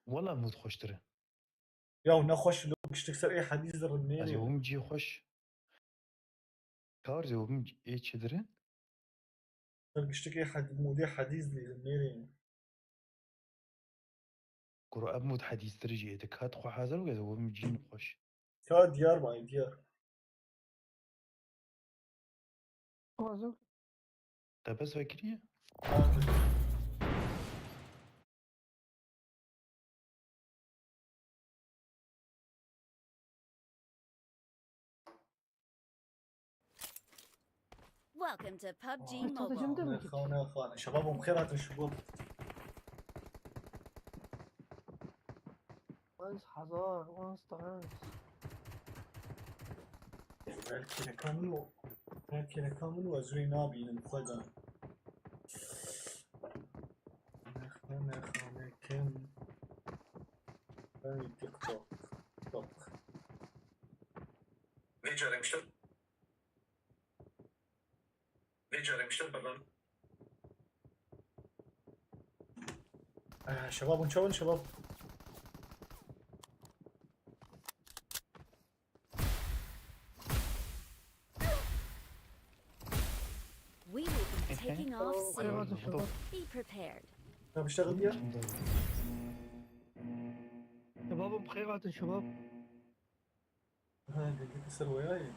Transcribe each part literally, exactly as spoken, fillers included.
Wela mûd xweştir e. Ya nexweş lo giştik ser ê hedîz dirin. Ez nêrê. Ê wim cî xweş. Kar zê wim ê çi dirin? Ser giştik ê hedî-, mûdê hedîz dirin nêrê. Kuro ev mûd hedîztir jî ê dik hat xwe hazir bike, wim cî xweş. Ka diyar ma, diyar. Azok. Te bes vekiriye? Welcome to PUBG Mobile. Ay, tadı cimde mi? Xane, xane. Şebabım, xêr hatin şibab. Once hazar, once times. Belki rekamın o. Belki rekamın o, ez rê nabînim, xweda. Nexwe, nexwe, nekim. Ben TikTok. TikTok. Vê carê miştir. Vê carê miştir berdan. Eh, şebab, hûn çawan şebab? We will be taking off soon. Be prepared. Ya, bir şey diyor. Şebabım, bixêr hatin şebab. Ha, dengê te ser weyayê.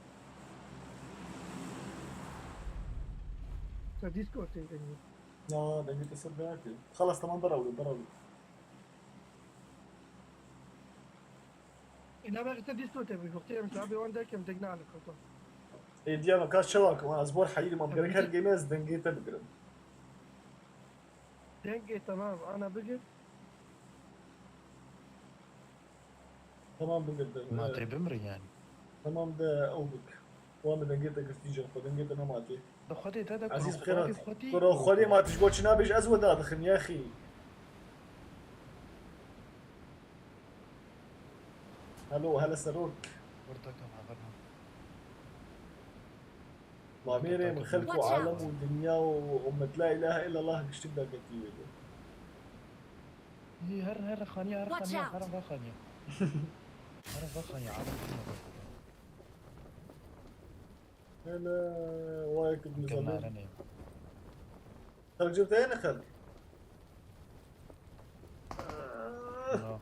Te Discord tê dengê. Na, dengê te ser weyayê. Xalas, tamam, berawle, berawle. Ina bexî te Discord tê bi, wextê em sabe wan derkem deng nealiqe to. Ê, diyana, ka çawa kim? Ez bor heyîrim, em gerek her game ez dengê te bigirim. Dengê tamam, ana bigir. Tamam, bigir de. Ma tê bimirin yani. Tamam de, ew bik. Wa min dengê te girtî cem xwe, dengê te nema tê. De Xwedê te de Ezîz kuro, bixêr Xwedê hat. Xwedê. Kuro Xwedê ma tu ji bo çi nabêj ez we dadixim ya xî. Hello, hele serok. Ortak ama, bakın. Ma mêrê min xelk û alem û dinya û ummet la ilahe illallah giştik derketî wê de. Yî her, her xaniya, her xaniya, her xaniya. Her xaniya, alem kime bakıyor? Hele, vay kid nizamê. Kemare ne? Xelk civteyene xelk. No.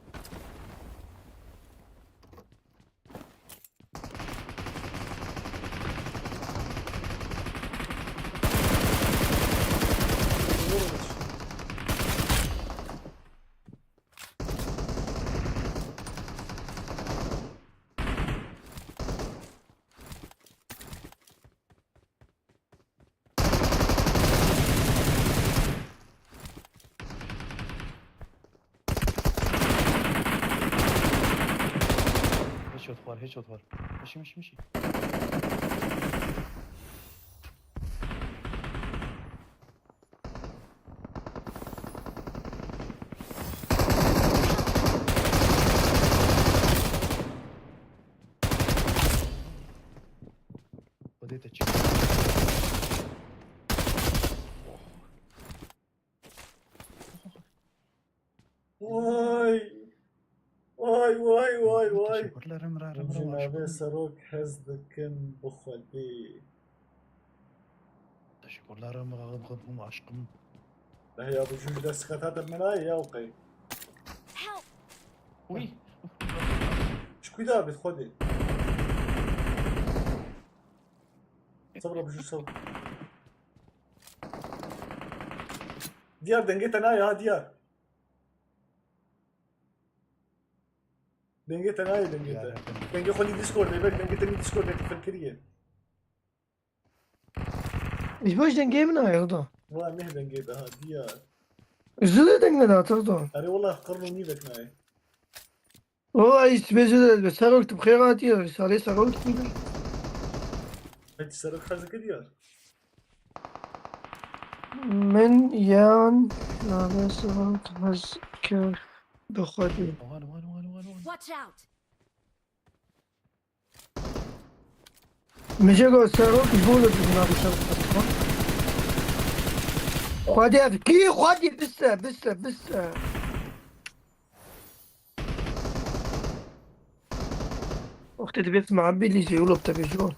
Headshot var, headshot var. Mişi, mişi, mişi. Xwedê te çi. Vay. Vay, vay, vay, vay. Teşekkürler Emre, Emre. Ji navê Serok hez dikin bi Xwedê. Teşekkürler Emre, aşkım. Be ya, bu jû ji dest xeta te menayê ya, okey. Help! Uy. Ji ku da bit Xwedê. Sabra, bijû, sabra. Diyar, dengê te nayê ha, Diyar. Dengê te nayê, dengê te. Diyar. Dengê xwe nî Discordê, bek dengê te nî Discordê, te fil kiriye. Ji bo ji dengê min nayê, Rida. Wa neh dengê te ha, Diyar. Ji de deng neda, Rida. Erê, wela qirno nî vek nayê. O, ay, sibê zû de, Serok, tu bi xêr hatî, salê Serok dikî. Peki Serok hez dike, Diyar? Min yan navê Serok hez kir bi Xwedê. Wan, wan, wan, wan, wan. Watch out! Min jê got Serok ji bo de dibûna bi ser. Xwedê ev kî, Xwedê bise, bise, bise. Wextê dibê tu meebî lîzê wilo bi te bê ciwan.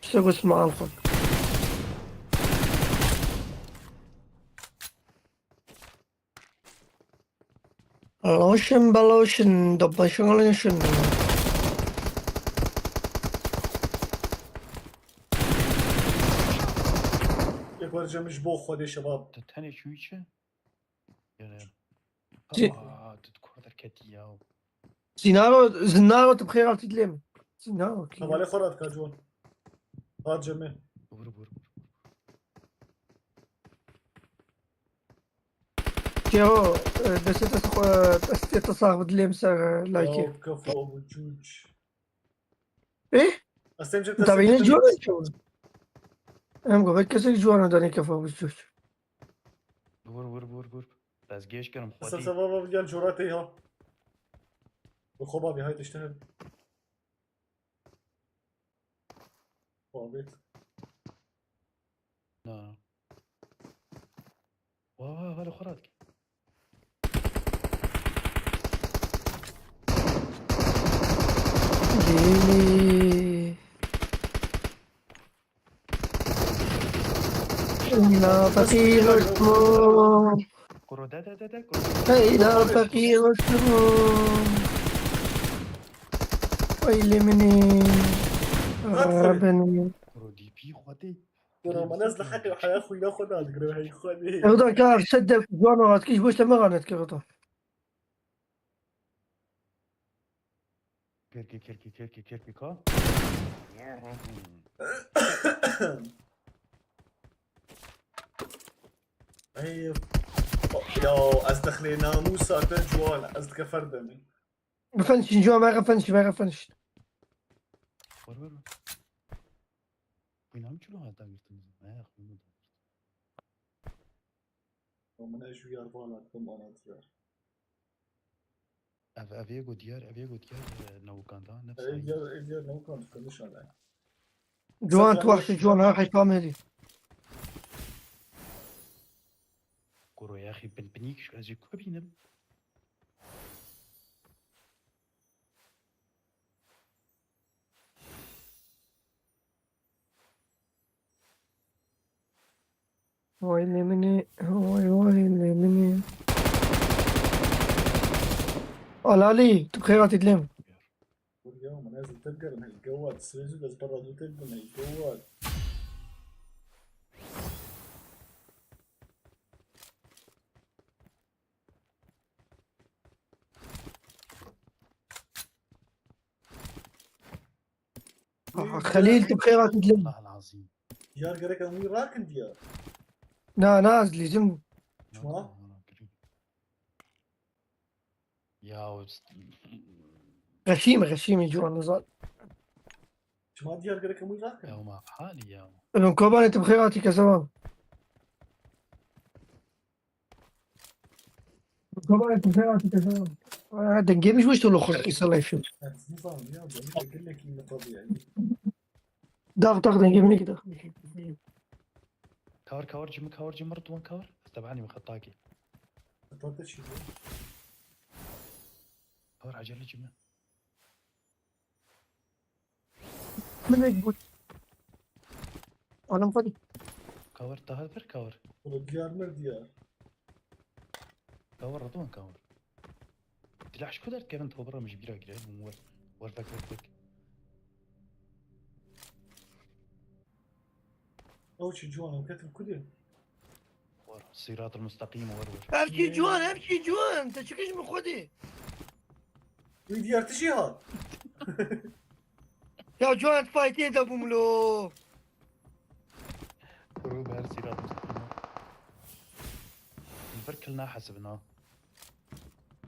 Ji te got meal xwe. Loşin beloşin, dobeşin loşin. Yek wer cem ji bo Xwedê şebab. Tu tenê çûyî çi? Yani. Zî- Aa, tu kur derketî ya. Zinaro, zinaro tu bi xêr hatî dilê min. Zinaro ki. Hevalê xwe radika ciwan. Hat cemê. Vur, vur, vur. Kero, e, destê te xwe, destê te sax bi dilê min ser, e, like. Ya, kefo bu cuc. Eh? Ez têm cem Tabii yine destê ciwan e ki. Em gobek kesek ciwan e danê kefa bu cuc. Vur, vur, vur, vur. Ez gêj kirim, Xwedî. Sef sefa va gel cora tê ha. Bi xwe babî, hayt işte her. Babet. Na. Wa, wa, wa, xwe radikî. Gelê. Ey la feqîr Osman. Kuro de, de, de, de, kuro. Ey la feqîr Osman. Ey lê min ê. Rabbim. Kuro D P Xwedê. Kuro, min ez li heqê heya xwîna xwe nadigrim, hey Xwedê. Ew da ka ev sed dek ciwan û hatkî ji bo işte me xanet kir da. Kirki, kirki, kirki, kirki ka. Hey, ya, ez dixlê namûsa te ciwan, ez dike ferdemî. Gefenişin ciwan, me gefenişin, me gefenişin. Var, var, var. Xwîna min çilo hata girtin? Me xwîna da girtin. Min ez ji yar vala dikim ana diyar. Ev, ev yê got diyar, ev yê got diyar, e, newkan da, ne Ev diyar, ev diyar newkan dikim nişan e. Ciwan, tu wextê ciwan ha heyfa me dî. Kuro ya xî pinpinîk şu ez jê ku bînim? Vay lê min ê, vay vay lê min ê. Alalî, tu bi xêr hatî dilê min. Dur ya, min ez li te bigerim, hey gewat, sirê zû ez berra dû te bibim, hey gewat. Aha, Xelîl, tu bi xêr hatî dilê min. Allah lazim. Diyar gerek em wî rakin diyar. Na, na, ez lîzim. Çima? Ya, o Xeşîm, xeşîm, ciwan nizan. Çima diyar gerek em wî rakin? Ya, ma halî ya. Emin Kobanê, tu bi xêr hatî kesevan. Kobanê, tu bi xêr hatî kesevan. Aa, dengê min ji wişt lo xwe qîsa leyfim. Ez nizanim ya, dengê te gelekî miqabî yani. Dax, dax, dengê min ê dax. Kawir, kawir, cimi, kawir, cimi, Ridwan, kawir. Ez tebanî min xetakê. Xetakê çi bu? Kawir, acele cimi. Min ê got. Oğlum hadi. Kawir, daha bir kawir. Oğlum diyar mir diyar. Kawir, Ridwan, kawir. Silah ji ku derdikevin, tobira min ji bîra gire, hûn wer, wer vek, vek, vek. Ew çi ciwan, ew ketin ku dê? Wer, Sîratil Mustaqîm, wer, wer. Ev çi ciwan, ev çi ciwan, te çi kir ji min Xwedê? Wî diyar tu jî hat. Ya ciwan, tu faytê de bûm lo. Kuro, ber Sîratil Mustaqîm. Li vir kil nahesibin ha.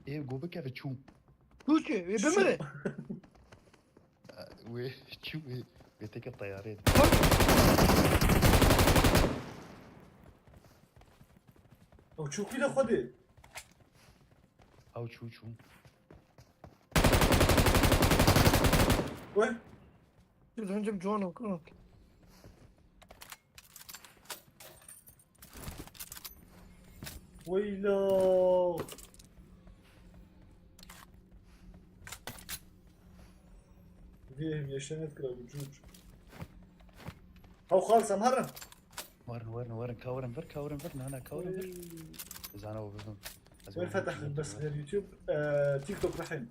Ê, go bikeve çû. Çû çi? Ê, bimire. Wê çû, wê, wê têke teyarê. Ew çû xwîna Xwedê. Ew çû, çû. Wê. Dur, döneceğim John O'Clock. Weyla. Vê hevî eşte nedikira bi cûc. Haw xalsam herin. Werin, werin, werin, ka werin vir, ka werin vir, na, na, ka werin vir. Zana o bibim. Wên fetah bes her YouTube, e, TikTok rehim.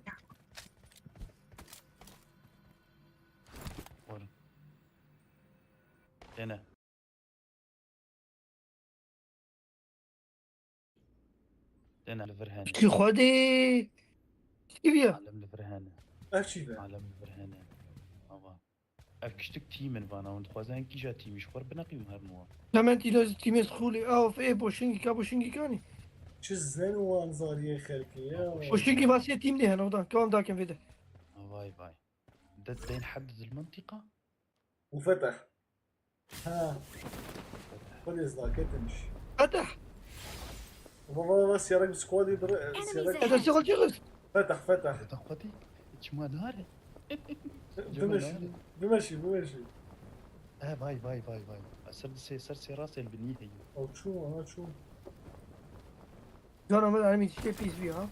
Werin. Dene. Dene li vir hene. Ki Xwedê. Ki viya? Alem li vir hene. Ev çî be? Alem li vir hene. Ava. Ev kiştik tîm in vana, hûn dixwazin hin kîja tîmî ji xwe re bineqîm her nû. Hemen tîla tîmê xûlê, ew ê boşingî ka boşingî kanî. Çi zen û anzariyê xelkê ya. Boşingî vasiyê tîm dê hene, odan, kewam dakin vê de. Vay vay. De deyn hedd zil mintiqa? Û feteh. Ha. Xwedê zdaketin iş. Feteh. Baba baba siyarek bi squadî bir siyarek. Feteh siyarek çiğiz. Feteh feteh. Feteh xwedî. Çima nare? Bimeşî. Bimeşî bimeşî. E vay vay vay vay. Ser sê ser sê rast el binî heyî. Ew çû ana çû. Cana min ermî tiştê pîs bî ha.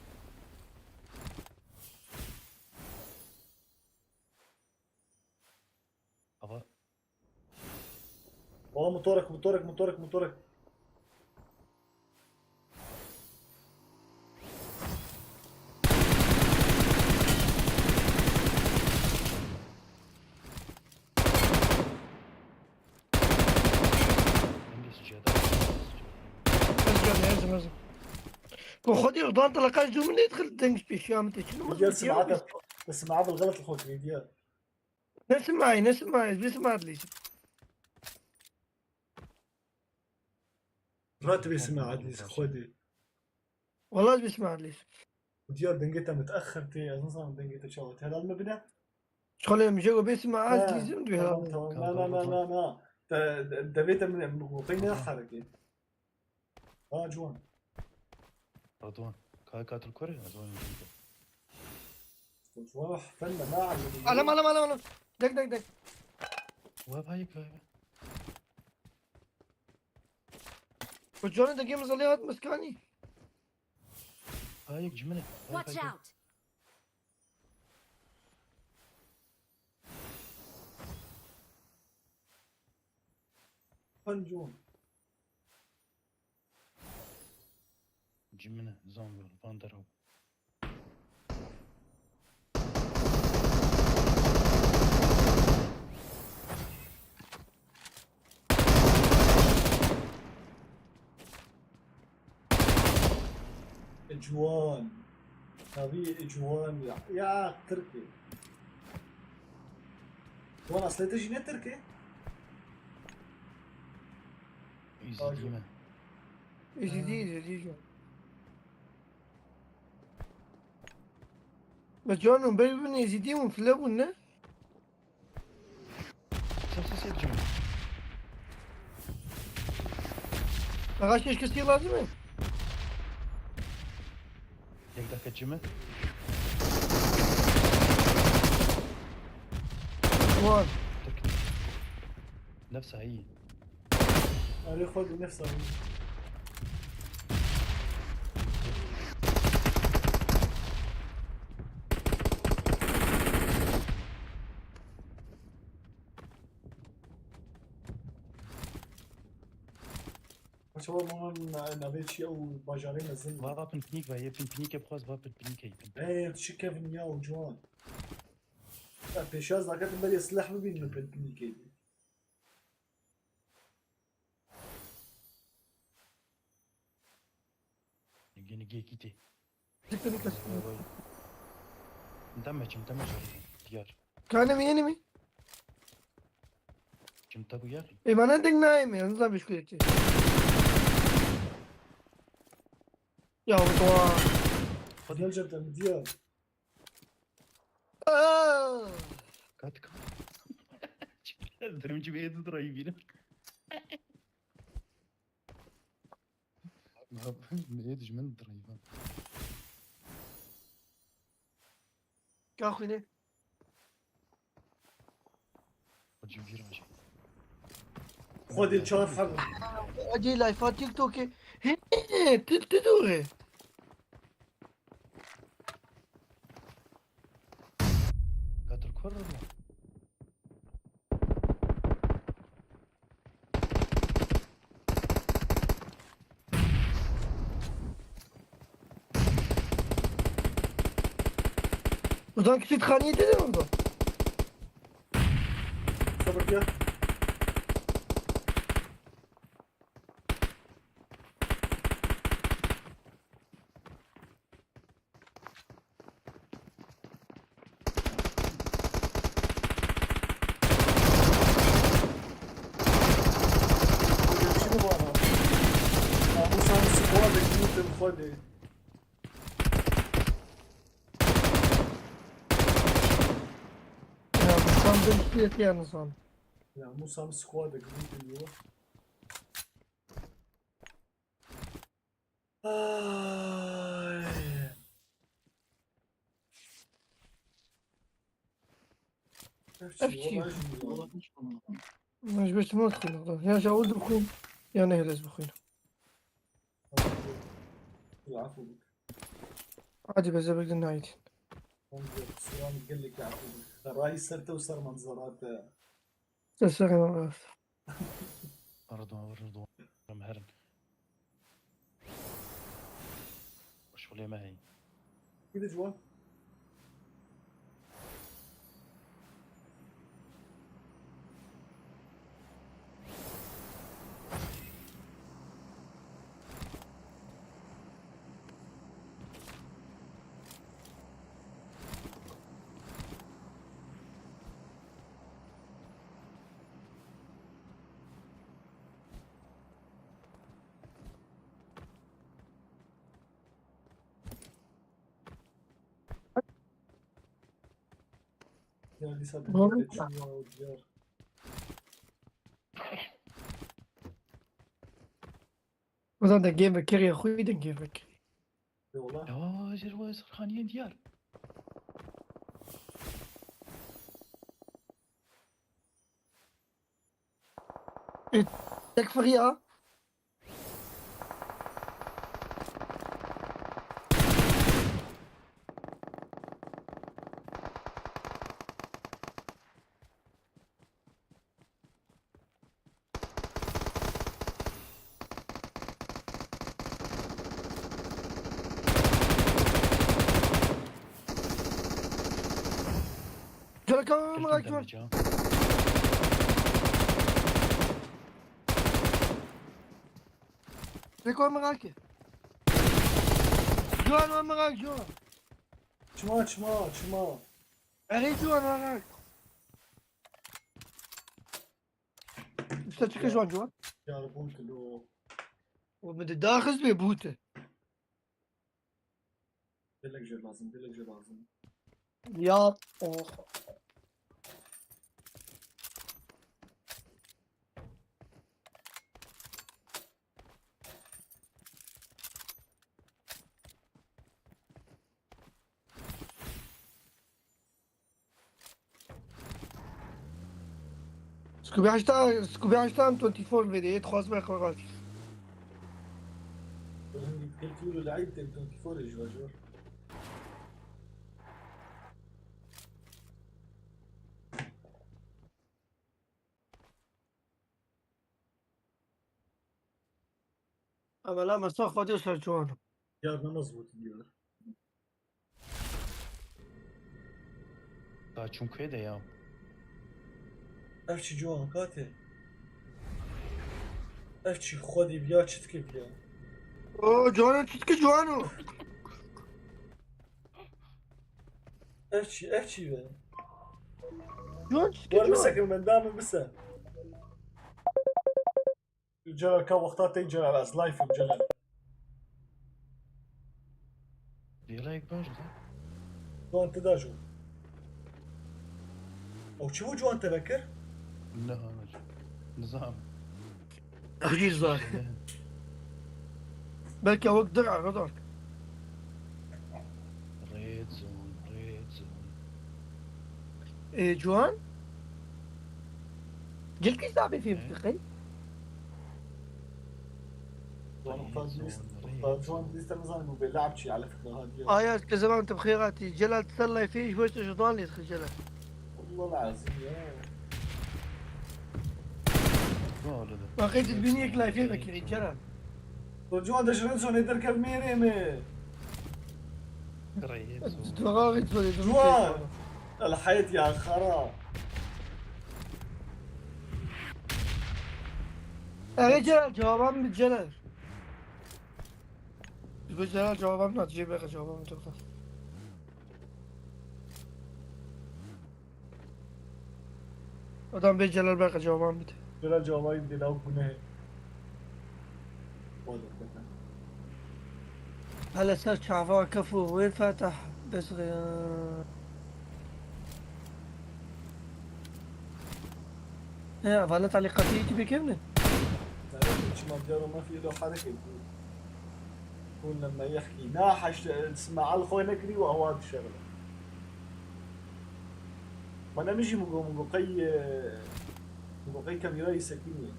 Ava. Baba motorek, motorek, motorek, motorek. Hingî suçya da. Ez geldim, ez geldim. Ku xwedî odan te leqaj dû min nêdixil deng ji pêşiya min tê. Çi numar Diyar sima te, sima bil xelet xwe kirî diyar. Ne simay, ne simay, ez bê sima dilîsim. Rat bê sima dilîsim xwedî. Wala ez bê sima dilîsim. Diyar dengê te miteexir tê, ez nizanim dengê te çawa tê. Helal me bide. Xalê min jê go bê sima ez dilîsim dibê helal. Tamam, na na na na na. Te devê te min min gotey ne herekê. Ha ciwan. Radwan. Ka katil kore ez wan jî. Ciwan felle ma alem. Alem alem alem alem. Dek dek dek. Wa bayik wa. Bu canı da gemi zalê hat miskanî. Bayik cimine. Watch out! Pancu. Cimine zan van dero. Ciwan. Tabii ciwan ya. Ya Tirkî. Ciwan aslê te jî ne Tirkî? Êzidî me. Êzidî, Êzidî jî. Be ciwan hûn berî bin Êzidî hûn file bûn ne? Sen ses et cimine. Axa şeş kesî lazim e? Yek dakika cimine. Var. Nefsa iyi. Erê xwe di nefsa min. Çawa mama navê çi ew bajarê mezin. Va va pinpinîk ve, yê pinpinîkê bixwaz va pinpinîkê yê pinpinîk. Ey, tu çi kevin ya û ciwan. Ya pêşaz daketin berê silah bibînin pinpinîkê. Nigê nigê kî tê. Siktir git. Deme çim deme çim. Diyar. Kanê min yenî min? Çim tabu yar. Ê, me ne deng nayê min, ez nizam bişkuyê çi. Ya bu doğa. Gel cebden diyar. Aa! Kat kat. Dirim cibê tu dirayî bînim. Abi, neye düşman dirayî ben. Ka xwînê. Acı bir acı. Xwedê çar heb. Acê layfa TikTokê. He, tu tu doğru. Katil kor mu? Buradan küçük haneye dedim orada. Sabır ya. Namusan squad ekibim Xwedê. Ya, bu tam bir şey yalnız lan. Ya, Musa bir squad ekibim geliyor. Ay. F G. F G. Vallahi şimdi ya. Mecbur smoke koydum. Ya Şaul da koyun, ya Nehrez bu koyun. Tamam, dur. Dur, affoluk. Hadi be zebek de nayit. Tamam, dur. Selam, geldik ya, affoluk. Xeray ser te û ser manzara te. Seslerim var. Pardon, pardon. Herin. Şixulê me heye. Kî di ciwan? Ya, dîsa Doğru. Diyar. Ulan da game vekir ya, xwî din game vekir. Yola. Ya, jêr wa Sirxaniyên diyar. E, tek firiya. Gelek ew Geldim merak ciwan. Demece. Reko merak e. Ciwan, we merak ciwan. Çima, çima, çima. Erê ciwan, merak. Usta çıkış Ya. Var ciwan. Yar bût lo. O min de daxiz bê bûte. Gelek jê lazim, gelek jê lazim. Ya, oh. Scooby heşta, Scooby heşta M twenty four vê de, yê dixwazim xwe rast. Hindî dikir tûr û le'îb tê M twenty four jî bajor. Evela mesela xwe dê ser ciwan. Ya namaz bû tu diyar. Ka çûn kê de ya? Ev çi ciwan katê? Ev çi Xwedî biya çi dike biya? O ciwan o, çi dike ciwan o? Ev çi, ev çi be? Ciwan çi dike ciwan? Wer bisekin, min da min bise. Celal, ka wexta tey Celal, ez live im Celal. Dêrayek baş da. Ciwan ti da jo. Ew çi bû ciwan te vekir? Ne hanir. Nizam. Ew jî zar. Belki wek dir arada. Red zone, red zone. Ê, ciwan? Gelkî sabê fêm He? Diqey? Ciwan, Red uxta zone, dîst, red uxta ciwan zone. Dîst, em nizanin û bê lab çi, elef xwe hatiye. Aya, ez ke zeman te bi xêr hatî. Celal, tu ser layfê ji bo te ji dan lê dixî, Celal. Wallah lazim ya. Waqê tu dibînî yek layfê vekirî, Celal. To ciwan de ji red zone derkev mêrê me. Dua git böyle. Dua. Elhayet ya xara. Eve Celal, cevabım bir Celal. Bir Celal, cevabım da, cevabım çok da. Adam bê Celal berqe cevabê min bide. Celal cevabê min bide, ew guneh e. Hele ser çava kef û wê fetah bes. He, vana talîqatî yî tu bêkevne? Nare, çima diyaro ma fi lo hareket. Hûn lema yexkî. Na heşt, Îsmaîl xwe nekirî û hewa dişexile. Bana min jî min got, min got qey, e, min got qey kamîrayê sekiniye.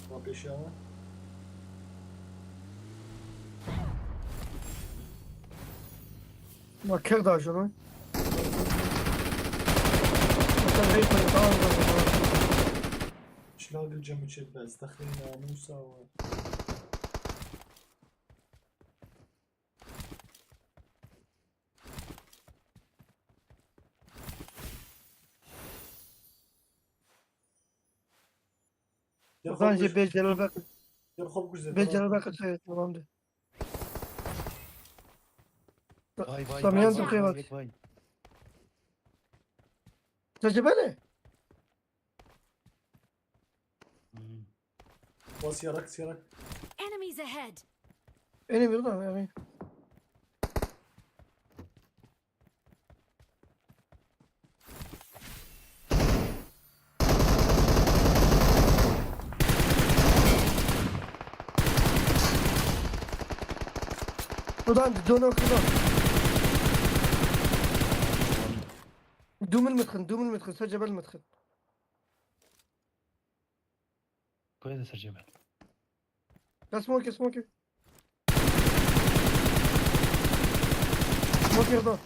Ma pêşiya me. Ma kir da jiro. Sen hey koy, tamam, tamam. Şlagil cemû çêt be, ez textê namûsa we. Ozan jî bê Celal bek-, Gel xwe bikujze, bê Celal bek-, şey, tamamdır. Vay, vay, Samiyan vay, vay, vay, vay. Tecrübeli. Hmm. Bas yarak, yarak. Enemies ahead. Enemy burada, enemy. Ulan, dönüyor, ulan. Dumul metxin, dumul metxin, sadece bel metxin. Koyda ser cebel. Ya smoke, smoke. Smoke yerde.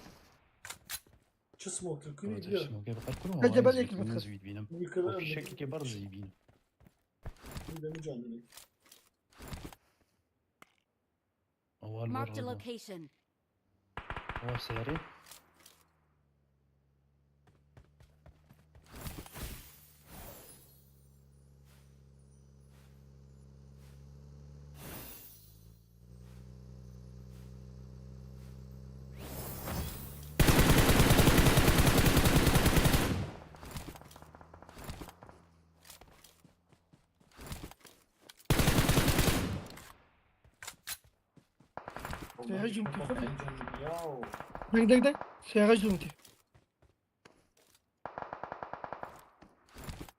Çi smoke? Kuyruğu diyor. Smoke bakar kuru. Sadece bel ekmek. Zübit benim. Fişek ki bar zibin. Bir de mi canlı? Awal var orada. Marked a location. Awal seyarê. Seyahî jûntî xwe. Deng, deng, deng. Seyahî jûntî.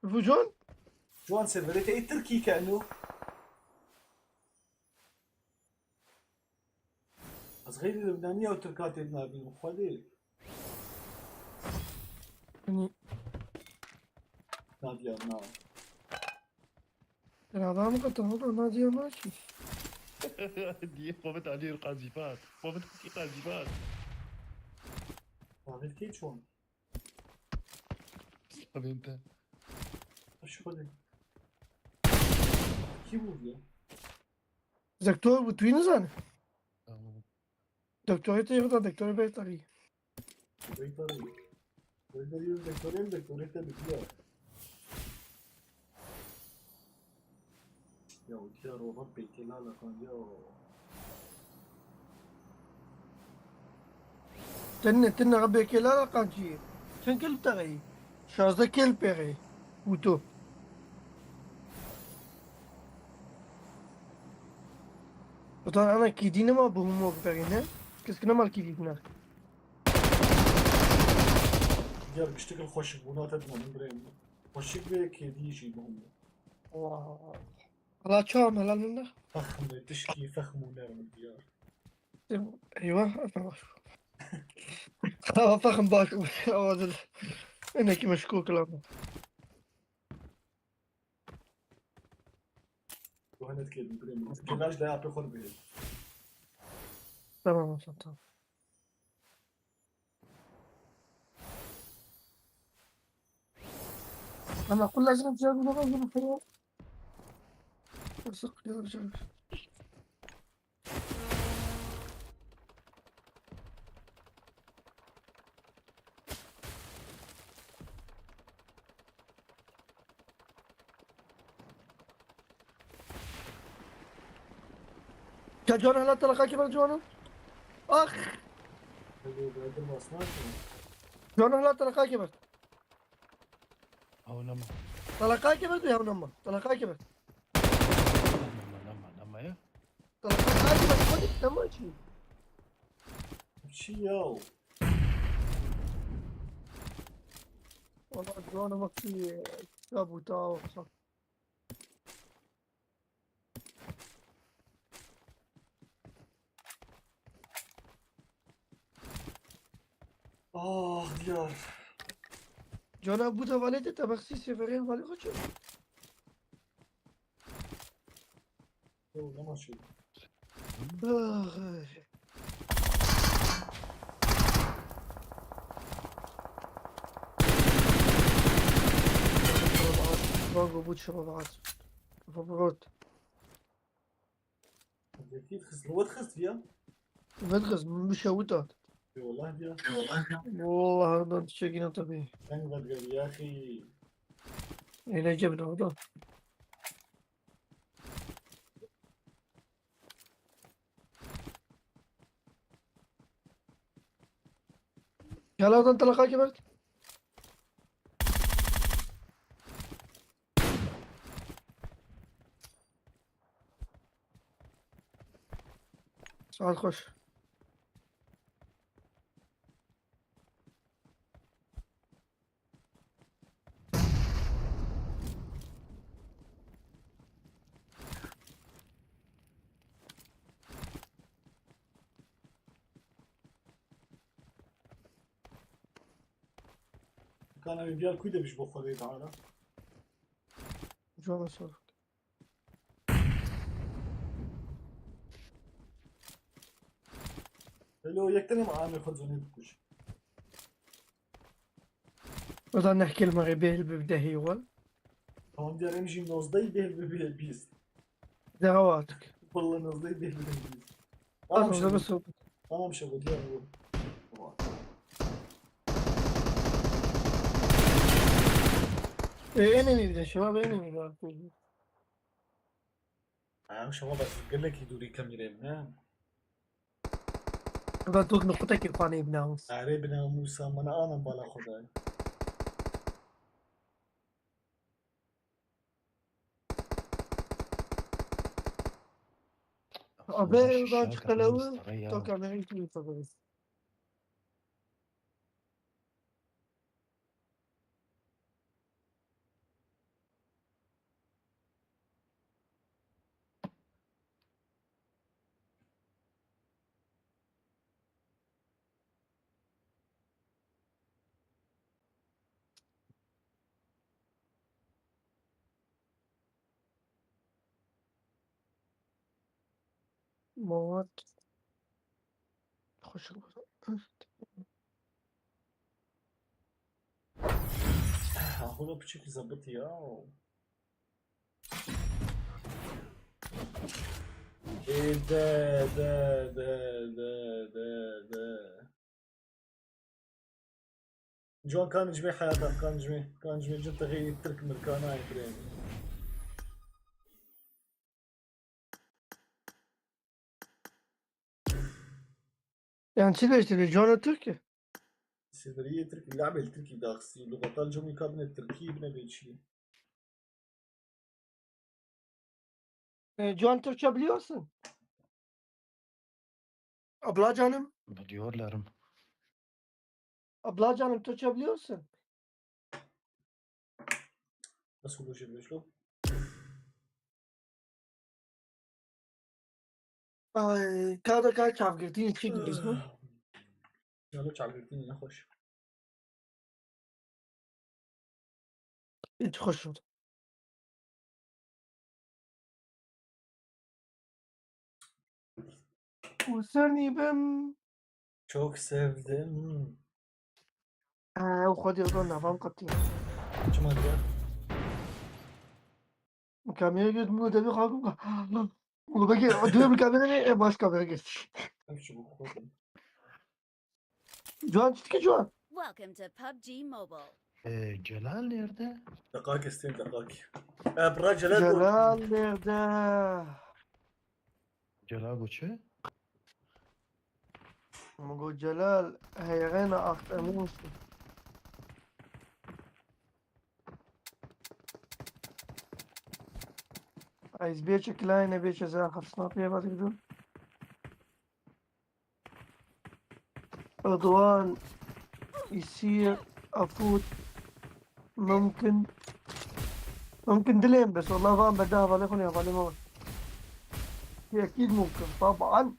Bu John? John, serverê te yê Tirkî ke eno. Ez xeyrî Libnanî ya û Tirka tê nabînim, Xwedê. Hani Nadiyar na. Beraber mi katıldı? Ona diyor mu ki? Diye Muhammed Ali Qazîfat. Muhammed Ali Qazîfat. David Keçon. Sabente. Aşkı. Kim vurdu ya? Doktor bu, tu yine sen. Tamam. Doktorê te yê xwe da, doktorê Beytarî. Beytarî. Beytarî, doktorê, doktorê te bi diya. Ya, diya rovan pêkê la la kan ya. Tenne, tenne, bêkê la la kan çi? Çend kil te xeyî? Şazdeh kil pêxê. Û tu. Utan ana kîdî nema bi humok verî ne? Kesk nema kîdî ne? Gel giştik xweşik bûna te dima min birê min. Xweşik bê kêdî jî bi humok. Vay. Ala çawa me lan min de? Fexm e, tişkî fexm û nerm diyar. Eyvah, eyvah. Ama fexm baş. Ama de. Enekî meşkûk lan. Guhenet kêdî birê min. Kêdaş de apê xwe bihêl. Tamam, Hasan, tamam. Ama kullanacağım cevabı da ben bunu. Sık yapacağım. Ya Can, hala telaqakê bert Can. Ax. Hadi, hadi, basma şunu. Can, hala telaqakê bert. Ew nema. Telaqakê bert ya nema. Telaqakê bert. Nema, nema, nema ya. Telaqakê bert. Hadi, tamam çi? Çi ya? Valla Can, ama ki ya bu ta olsa. Ah, diyar. Cana bu da valete tabaksî seferê valî xwe çi? Yo, nema şey. Ah. Vago bu çaba vaat. Favorot. Zeki xist, li we xist ya? Vedxist, min bişewita. Ê wallah ya. Wallah, heridan tiştekî ne tebî. Deng vedger ya xî. Êne cem ne orada. Gel oradan telaqakê bert. Saet xweş. Kana bir diğer kuyu da bir bok var Teala. Cana sor. Hello, yek tenê me amê xwe zonê bikuş. O da neh kelime rê bêhl bi dehî wan. Tamam, diğer em jî nozdeh bêhl bi bîst. Deha watik. Valla nozdeh bêhl bi bîst. Tamam, tamam, şevo. Tamam, şevo, diğer bu. Tamam. E, enemy bir de, şevo, enemy var. Ha, şevo bes gelekî dûrî kamerê ne? Burada tok nukutekî xanê binamûs. Erê binamûsa min anan bala xwe dayê. Abi, ben çıkalalı, to kamerayı kim yapabiliriz? Mat. Hoş oldu. Ahura piçekî zebit ya. Ê de, de, de. Ciwan, kan ji me heyatan, kan ji me, kan ji me cin texê Tirk mirkana ye birê. Yani çi değiştiriyor? Ciwan Tirk? Serveriyê Tirk, label Tirkî daxisî, lugata li cemî kabine Tirkî bine bê çi. E, Ciwan, Türkçe biliyorsun. Abla canım. Biliyorlarım. Abla canım, Türkçe biliyorsun. Nasıl olacak Beşlo? Ay, ka da ka çavgirtî çi dibîst mi? Yalo çavgirtî ne xweş. Hiç hoş oldu. Û ser nîbim. Çok sevdim. Ee, o xwedî o da navan qetî. Çima diye? Kamera göt mu devi kalkıp. Oğlum peki, diyor bir kamera ne? E, baş kamera geç. Hepsi bu. Ciwan, çi dikî Ciwan? Welcome to PUBG Mobile. Ee, Celal nerede? Deqak isteyim, deqak. E, bura Celal bu. Celal nerede? Celal got çi? Min got Celal, heyxêna axt emin misin? Ez bêçe kilayne bêçe zera xefsna pê va dikdin. Rıdwan, Isir, Afut, mümkün. Mümkün dileyim bes. Wallah van berde hevalê xwe ne hevalê me. Ekîd mümkün. Taban.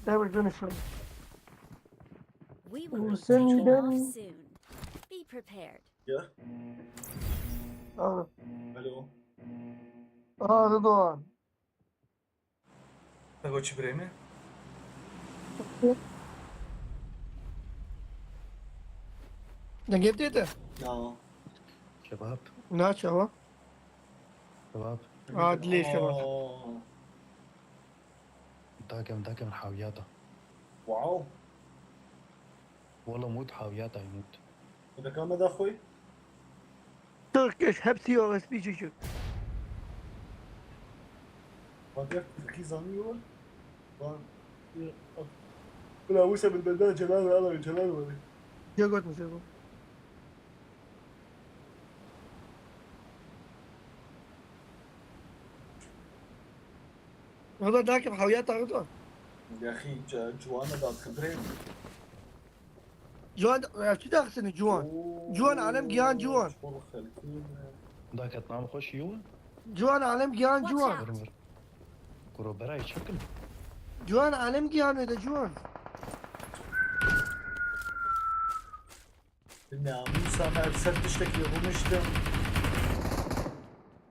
Devir dönüşüm. We will Sen take you neden- off soon. Be prepared. Ya. Aa, Alo. aa, Rıdwan. Te got çi birê min? Dengê tê te? Ya. Şebap. Na çawa? Şebap. Aa, dilê şebap. Aa. Dakem dakem hawiyata. Wow. Wala mut hawiyata mut. Deka me da xwe. Turkish, hepsi O S P çocuk. Bak ya, Tirkî zanî yor. Lan. Bila wisa bil benda Celal ve Ala Celal ve. Ya got mesela bu. Valla dakim hawiyata Rıdwan. Ya xî, ca-, ciwana da xidrê. Ciwan, ya çi daxisini ciwan? Ciwan alem giyan ciwan. Çol xelkî. Daket nam xweş yiw. Ciwan alem giyan Watch ciwan. out. Vurun vur. Kuro berayê çekin. Ciwan alem giyan öyle ciwan. Namûsa me ev ser tiştekî rûniştim.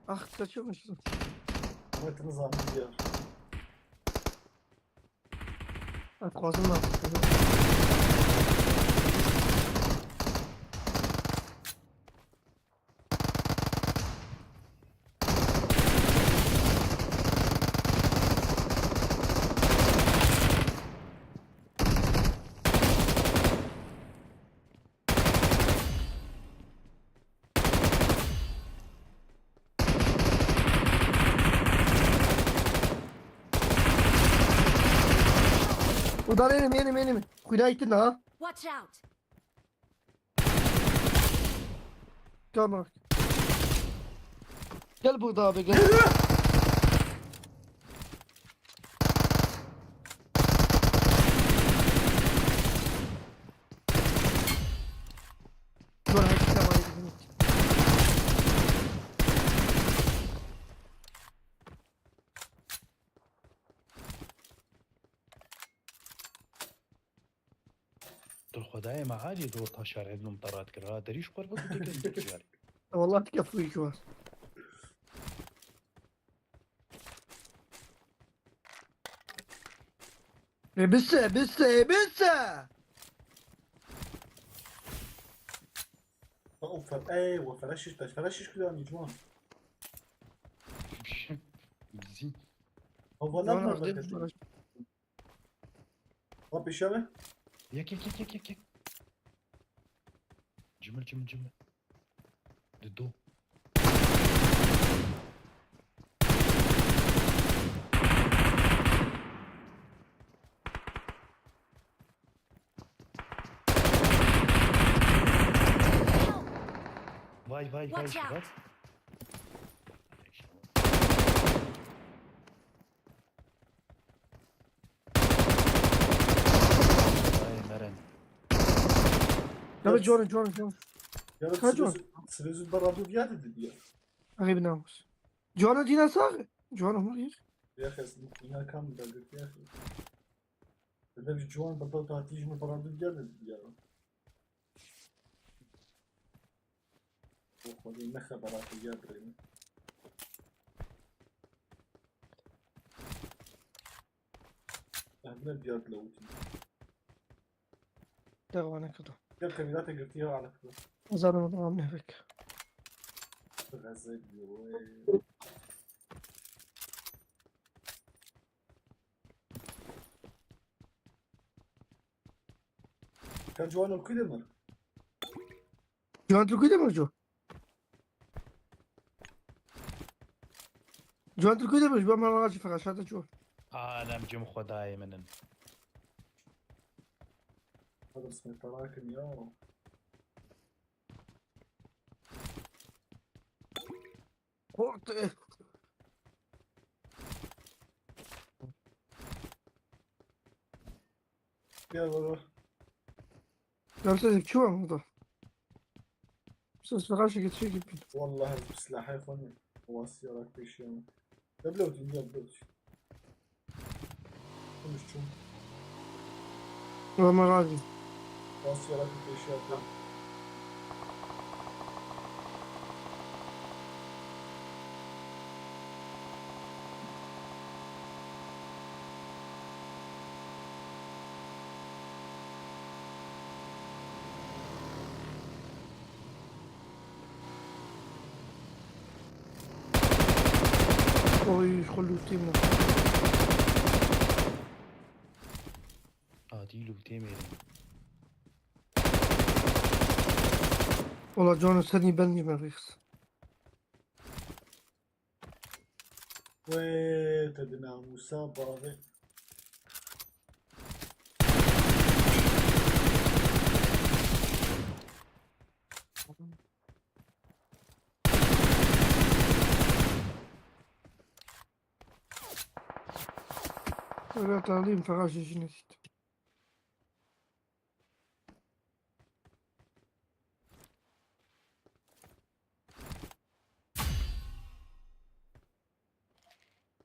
Ah, kaçırmışsın. Met nizanim diyar. Ah, kazım da. Udan elim, elim, elim. Kuyuda gittin ha. Watch out! Gel bak. Gel burada abi gel. Dur, hadi, tamam, hadi, hadi. Tu Xwedayê me alî dor ta şerê din te rat kir. Ha derî ji xwe re bikin tu tijare. Wallah dike fûyî ki var. E bisse, bisse, e bisse. Û fer-, ey, we feraşiş, te feraşiş kira mi ciwan. Gizî. Hava Tamam, ne hadi, kadar? hadi. Bak pêşe me. Yek yek yek yek yek yek. Cimil cimil cimil. Dido. Vay vay vay Watch out. Şubat. Vay Meren. Ya da John, John, John. Ya Kaç da o? Sirezut Baradov geldi dedi ya. Ay bir namus. John dina sağ. John mu bir? Ya xes, ina kam da git ya. Dede bir ciwan Baradov tatî ji min Baradov geldi dedi ya. O xwedî ne xebera xwe ya birê min. Ehmed diyar dilewitî. Devam ne kadar. Ya kemînate girtiye alaklı. Zaten o zaman ne bek. Gazze diyor. Ka ciwan û kuyde mir? John tu kuyde mi John? Ciwan, tu kuyê de bî? Ji bo me re jî feqeşate çû. Alem cim xwedayê min in. Hadi bismillah, tarakin ya. Korktu. Gel baba. Gerçekten kim var burada? Ses falan şey geçiyor gibi. Vallahi ez bi silahê xwe ne. Wasiyarak pêşiya min. Ya bila, ya bila. Konuş çum. Ömer abi. Wasiyarak pêşiya min. Oy, xwe lûtê min. Adî lûtê mêrê. Wala cano senî ben nîme rêx. Wê te di namûsa bavê. Öyle alayım, fakat şişini sit.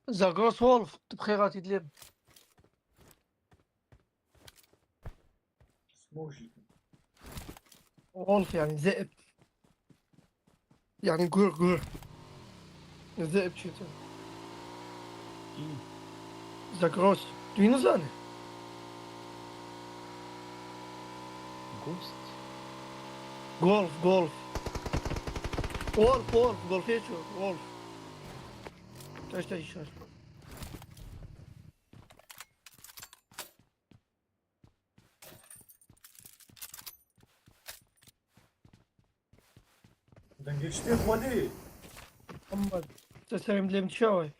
Zagros Wolf, tu bi xêr hatî dilê min. Smoke jî. Wolf yani, ze'ib. Yani gur, gur. Ze'ib çêtir. Zagros. Tu yî nizanî? Ghost. Golf, golf. Wolf, wolf. Golfê ço, wolf. Taş taş işar. Dengê çi tê Xwedê? Amma te serê min dilê min çawa ye?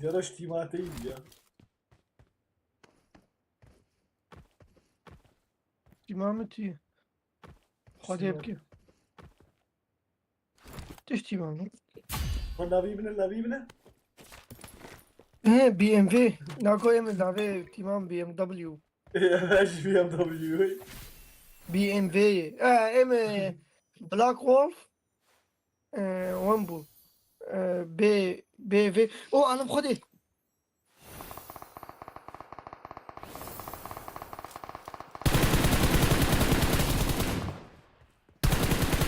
Yara ji tîma te yî ya. Tîma min tî. Xwedê bike. Tiştî man. Xwe navî bine, navî bine. He, B M W. Nako em navê tîman B M W. Ev ji B M W. B M W. E, em, e, Black Wolf. E, wan bû. E, B, B V. O, alim Xwedê.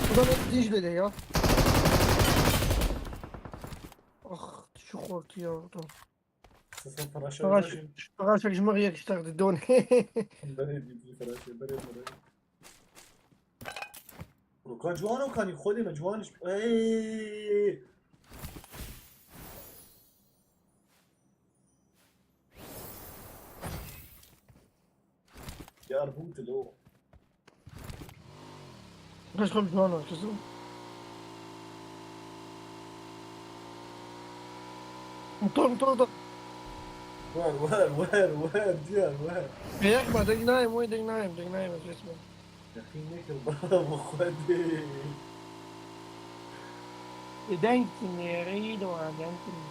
Burada bir dinç bile ya. Ah, şu kortu ya orada. Sasa faraşa Faraş, faraşa. Faraşa kişi mı yakıştırdı don. Berê dîtî feraşê, berê berê. Roka ciwan o kanî, Xwedê me ciwan iş. Ey! Yar bû tilo. Kaç komşu var kızım? Motor, motor, motor. Wer, wer, wer, wer, diyar, wer. Yak ma, deng nayım, oy, deng nayım, deng nayım, resmen. Yaqîn nekir baba, bi Xwedê. Ê, deng tînê, reyî de wa, deng tînê.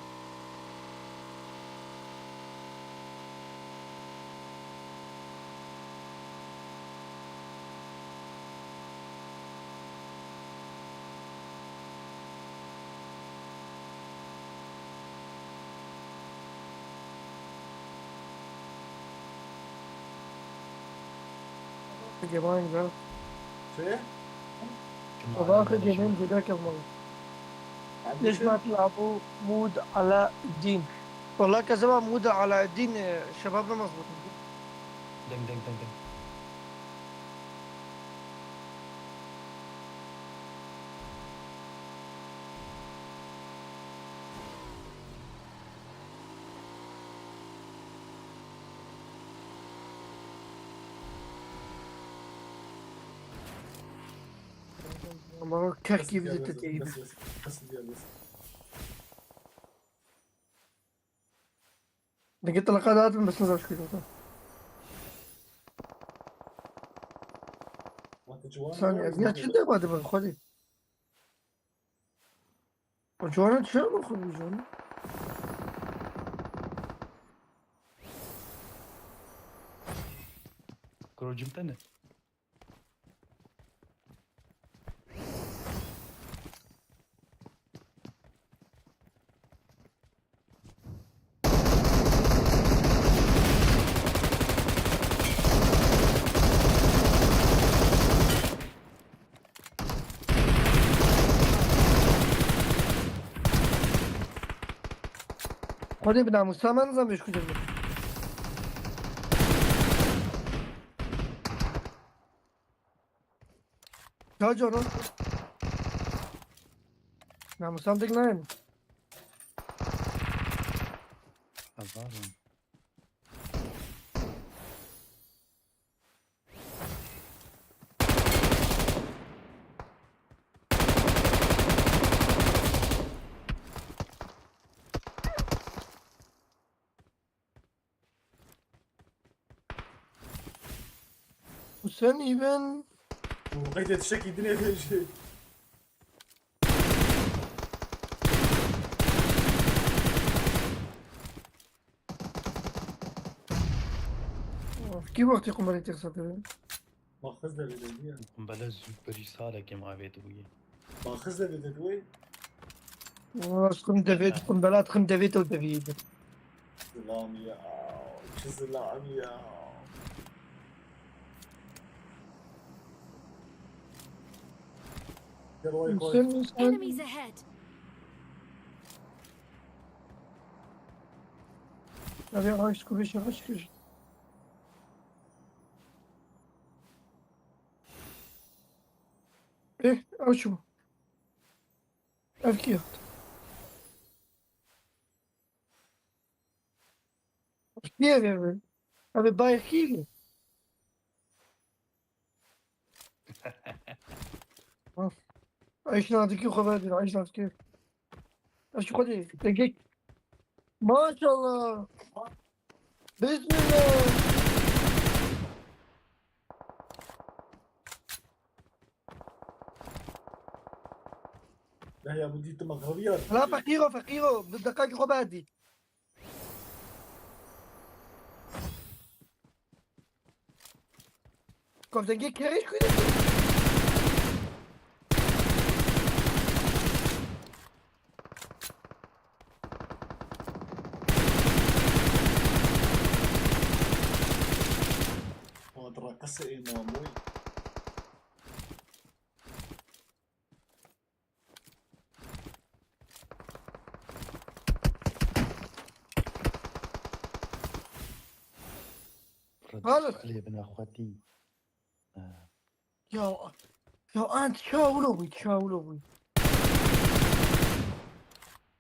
Gemein, gell? Çi? Sabaha gemein, guda kevmalı. Lêş ma tilabû Mûd Ala Dîn. والله كذبة مودة على الدين، شبابنا مظبوط. Deng, deng, deng, deng. Ama kek gibi de tetiği. دقيقة لقد هذا بس نزل شوي. ثانية، يا شو ده بعد من خدي. جوانا شو من خدي جوانا. Kuro cim te ne? Xwedê bi namûsa me nizam bêş ku cem. Ya cana. Namûsa dik nayên. Azarim. Husên îbin. Qeyde tiştekî dinê vêjê. Kî wextî qumbelê têxisa dibe? Maxiz de vêde bûye. Qumbele zû berî salekê ma vê dibûye. Maxiz de vêde bûye. Aşkım devê, qumbela tıkım devê to deviydi. Zilam ya. Çi zilam ya. Gel vay koy. Enemies ahead. Abi aşkı beşe kaç kişi? Eh, aç bu. Ev kî hat? Ev kî ev ev? Ev bayê kî? Of. Ayşin adiki xwe ver, Ayşin adiki. Ayşin xwe de, dengek. Maşallah. Bismillah. Yahya, bu dît mexrebiya. La feqîro, feqîro, bi deqakî xwe berdî. Koftengê kerê ji ku de? Hadi rakası ê mamoy. Hala. Xelê bina xwetî. Ha. Ya, ya, an çawlo bû, çawlo bû.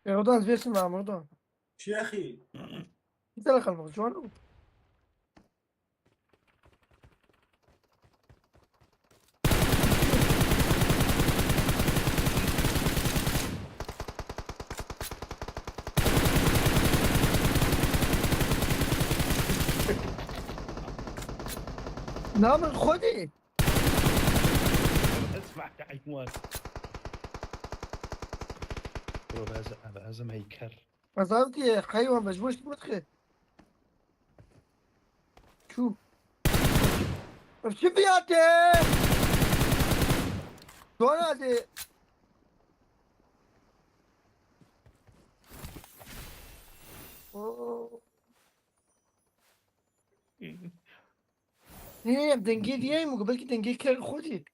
E, odan zêsin lan, odan. Çi axî? Bir tane kalmadı, şu an. Namın Xwedê. اسمع يا حيوان. برو بهزم، بهزم هيكر. Ez avtî heywan be, ji bo şî min dixê. Çû. Ev çi fiyat e? Dona de. Oo. Nê, ev dengê diye mi? Belkî dengê ker xwe dî.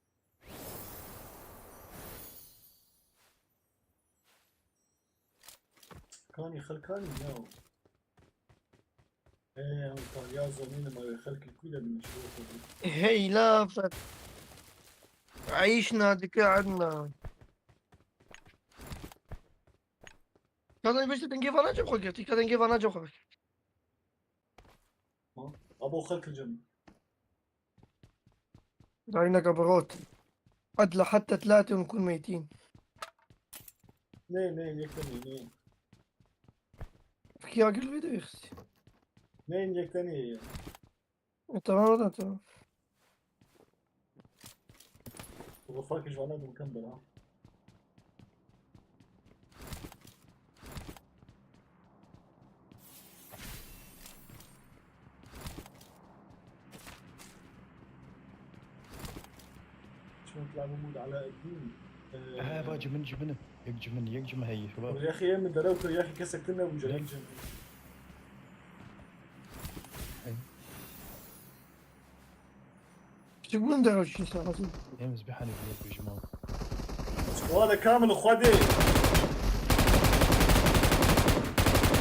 Kanî xelkanî ya. Ee, Antalya zonîne ma wê xelkê kû de bin ji bo xwe. Hey la fet. Eyşna dike Ednan. Kadın bir denge vana çok girdi. Kadın denge vana çok. Abo xelk cem. Dayna kabarot. Ad la hatta tlate ونكون ميتين. Ne ne yekten ne. Fikir gül bir de yoksa. Ne yekten ne. E, tamam o da tamam. Bu fark hiç bana bu kan bana. شلون تلعبوا مود على الدين؟ ها با جمن جمن يك جمن يك جمن هي شباب يا اخي من دراوكر يا اخي كسكتنا وجايين جنبي. Çıkmın da hoş insan hazır. Hem zbihani بيك يا جماعه وهذا كامل اخواتي.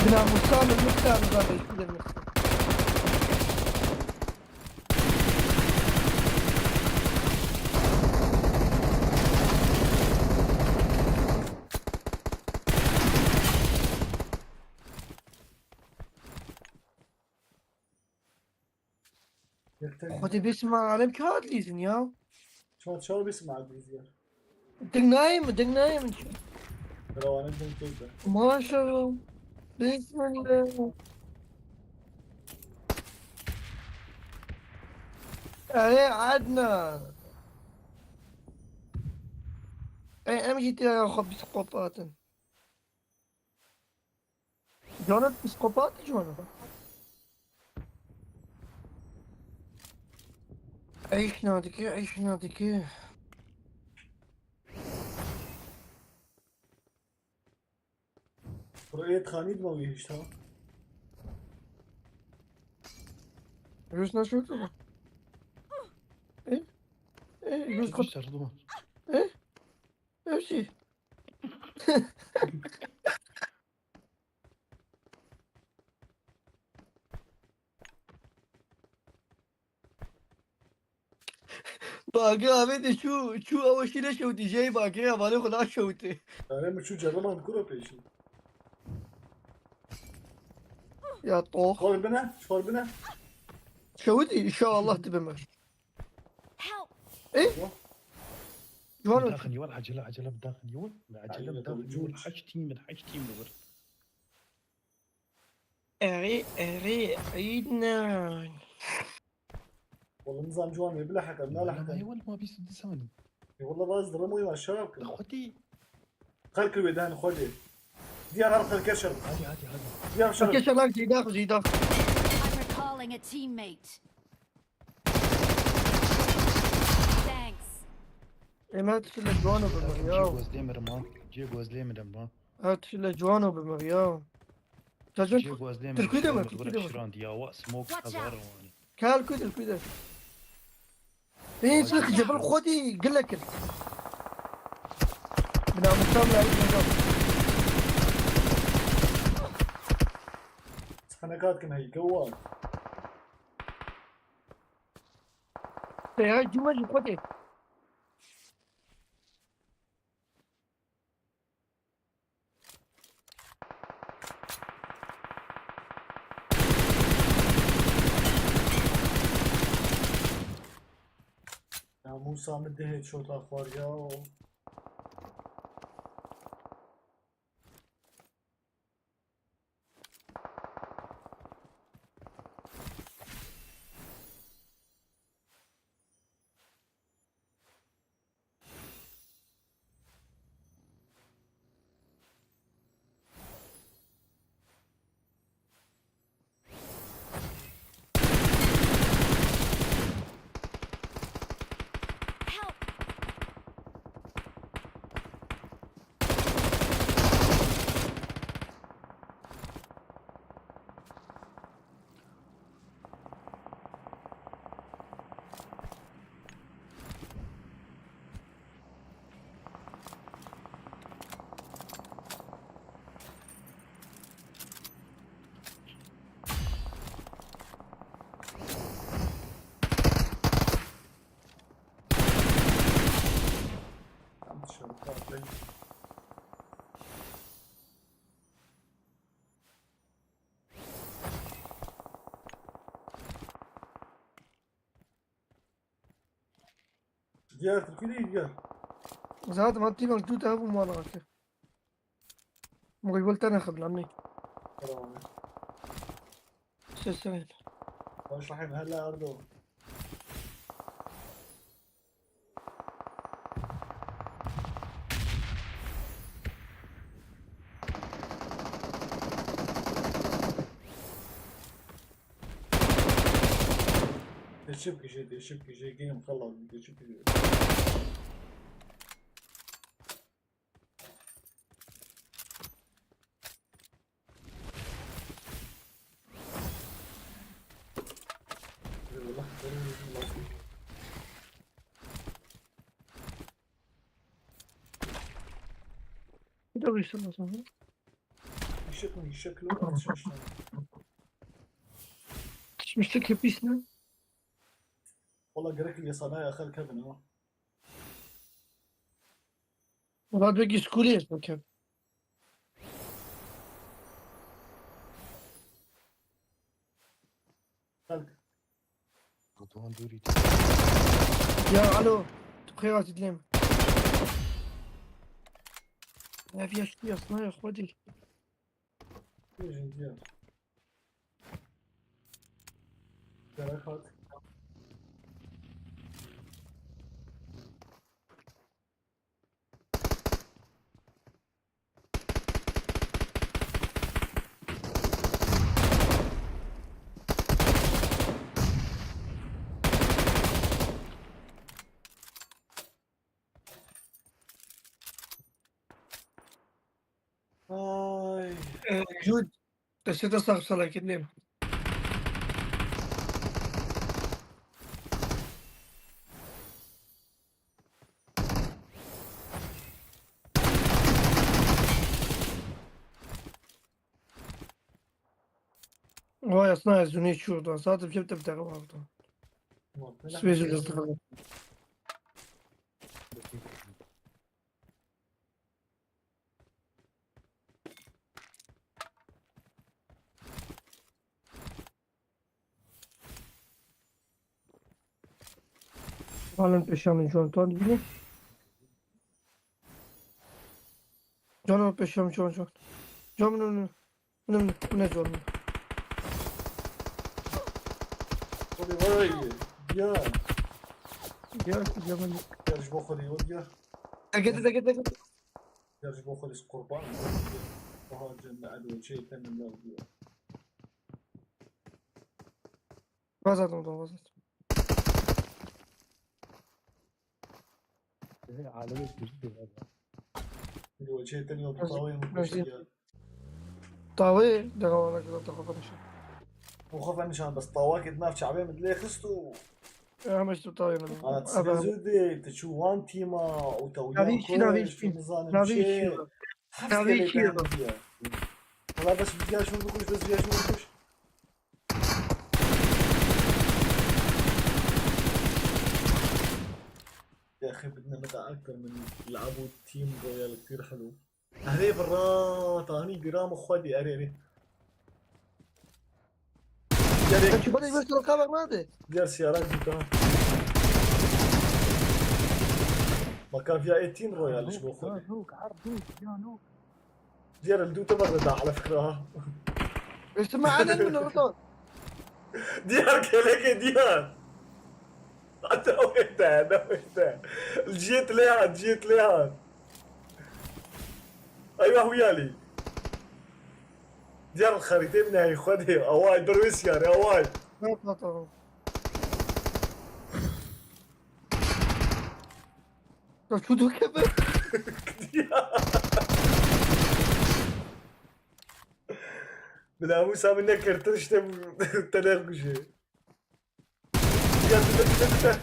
Bina muhtar mı? Muhtar mı? Baba, işte de muhtar. يكتب Xwedê bêsima alem kağıt lîzin ya. شو شو بيسمع الديزير. Dingnayê min, dingnayê min. Rawanın din keyfe. Maşallah. Bismillah. Erê Ednan. Ey em jî têya xwe psîkopat in. Cana psîkopat e cana. Eyş nadike, eyş nadike. Buraya tıkanıydı mı bir işte? Rus nasıl oldu? E? E, Rus Gitmişler duman. Hepsi. Bagê avê de çû, çû ew şîle şewtî, jê bagê ya valê xwe da şewtê. Yani mi şu cerrıman kuro peşin. Ya tox. Kor bine, kor bine. Şewtî, inşallah dibe me. Help! Ciwan بداخل يور عجلة عجلة بداخل يور عجلة بداخل يور حشتي من حشتي من ور Erê, erê, Îdnan. والله نظام جوان بلا حكم ما لا لحكم. هي ولا ما بيس دي ثاني والله باز درمو يا شباب. اخوتي خلك الودان خدي. ديار هالخلك شر. عادي عادي عادي ديار شر. Keşe lan zîdax, zîdax. I'm recalling a teammate. Thanks. Ê me tişile ciwano bimir ya. جيب وزلي مرمان جيب وزلي مرمان Ha tişile ciwano bimir ya. Cacın جيب وزلي Türkü de mi? Türkü de mi? شراندي يا وا سموك Watch out. ازار واني Kel kudir kudir. Ê sik cebel xwedî gile kir. Bina muhtar la ilmi yok. حنكات كم هي قوات. Ê ya cuma ji xwedî. Ya Musa min dihê çota xwar ya. Help! Diyar, tu kî diyar? Zaten ma tîman tu te hebû mala ke. Moy bol tane xibla mi. Tamam. Sesleyin. Baş Rahim, hela Erdo. Geçip gije, geçip gije, game kalan, geçip gije. Eyvallah, benim yüzüm lazım. Bir de uyusun o zaman. Işık mı? Işık yok, açmışlar. Düşmüştük hep ismi. Valla gerek ya sana ya xelk hebin ama. Valla peki skulî ez bakem. Xelk. Antoine dûrî. Ya alo. Tu xêra zî dilêm. Ev ya şu yasna ya xwedî. Gerek hat. Ay. Ee, Jude, te sê te sax salakî nêm. Vay, aslında ez zûnê çû orada. Zaten bir şey tepte vardı. Sibê zû destixanê. Alın peşa min, can, can, bine. Can, alın peşa min, can, can. Can, bine, bine. Bine, bine, bine, can, bine. Hadi vay, ya. Ya, ya, ben. Ya, ji bo Xwedê, ya. Degede, degede, degede. Ya, ji bo Xwedê, qurban. Daha cennet, adu, şey, temin, ya. Vazat oldu, vazat. Ee, alemi tuzlu bir yer ya. Yo, şey, temin, ya, tavayı unutmuştuk ya. Tavayı, devam olarak da tavayı konuşalım. Bu kafa nişan, bas tava ki nav çabe mi dile xistu. Ya, ama işte tavayı mı? Ha, size züde, te şu one team'a, o tavayı. Tabii ki, tabii ki. Tabii ki. Tabii ki. Valla bas bir gel şunu kuş, bas bir gel şunu kuş. يا أخي بدنا نتعكر من يلعبوا تيم رويال كتير حلو. أري برا تاني جرام أخواتي أري أري. يا ريت. شو بدك بس الخبر ما أدري. دير سيارات جدا. ما كان فيها إيه تيم رويال، إيش بأخواتي؟ يا نوك، عرضوك، يا نوك. Diyar, li dû te bexda, ala fikra ha. Bêştim me enen min rito. Diyar, kelekê diyar. Ata wê te, ne wê te. Li cihê tilê hat, cihê tilê hat. Eyvah, wî alî. Diyar, li xerîtê min heyî Xwedê. Away, dur wê siyarê, away. Tamam, tamam, tamam. Ya şu dur kebe. Bila Musa min nekirtir işte bu tele kuşu. Ya dide dide dide.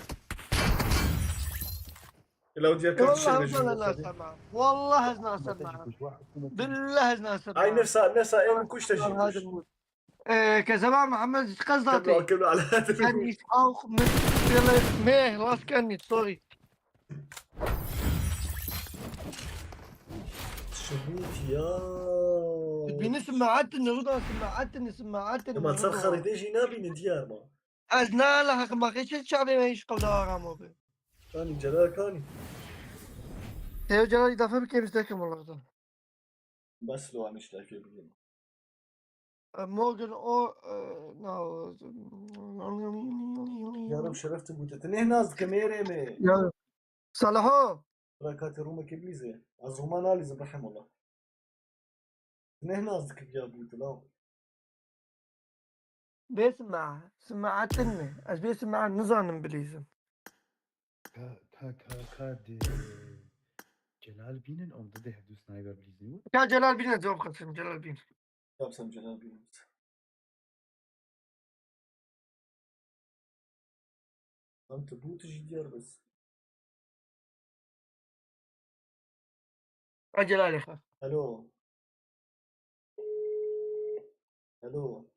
Ila o diğer kardeşler de Vallahi jübî. Nasema. Vallahi ez nasema. Billahi ez nasema. Ay nefsa nefsa en kuş da jübî. Ee, Kezeba Muhammed, qezdati. Kemle, kemle, ala. Kennis auch mit Fehler. Meh, was kennis, sorry. Şubut ya. Bini smaatın, ruda smaatın, smaatın. Ma ser xaritê jî nabîne diyar ma. Ez na la haq ma qeçe çavê me iş qevda aramo be. Kanî, Celal Kanî. Eyo Celal îdafe bike, biz tekim Allah'tan. Bes lo, em îşte kê bigîn. E, Morgan o, e, na, o, Yarım şeref tu bûte. Tu neh naz dike mêrê me. Ya. Salaho. Bırak hati Roma ke bilîze. Az Roma nalîzim, rahimullah. Tu neh naz dike ya bûte, la. Bê sima, sima atin mi? Ez bê sima nizanim bilîzim. Ka, ka, ka, ka de Celal bînin, em didê hevdû sniper bilîzin. Ka Celal bînin, cevap kaçın, Celal bînin. Yapsam Celal bînin. Lan tu bû tu jî diyar bes. Ha, Celalê xwe. Hello. Hello.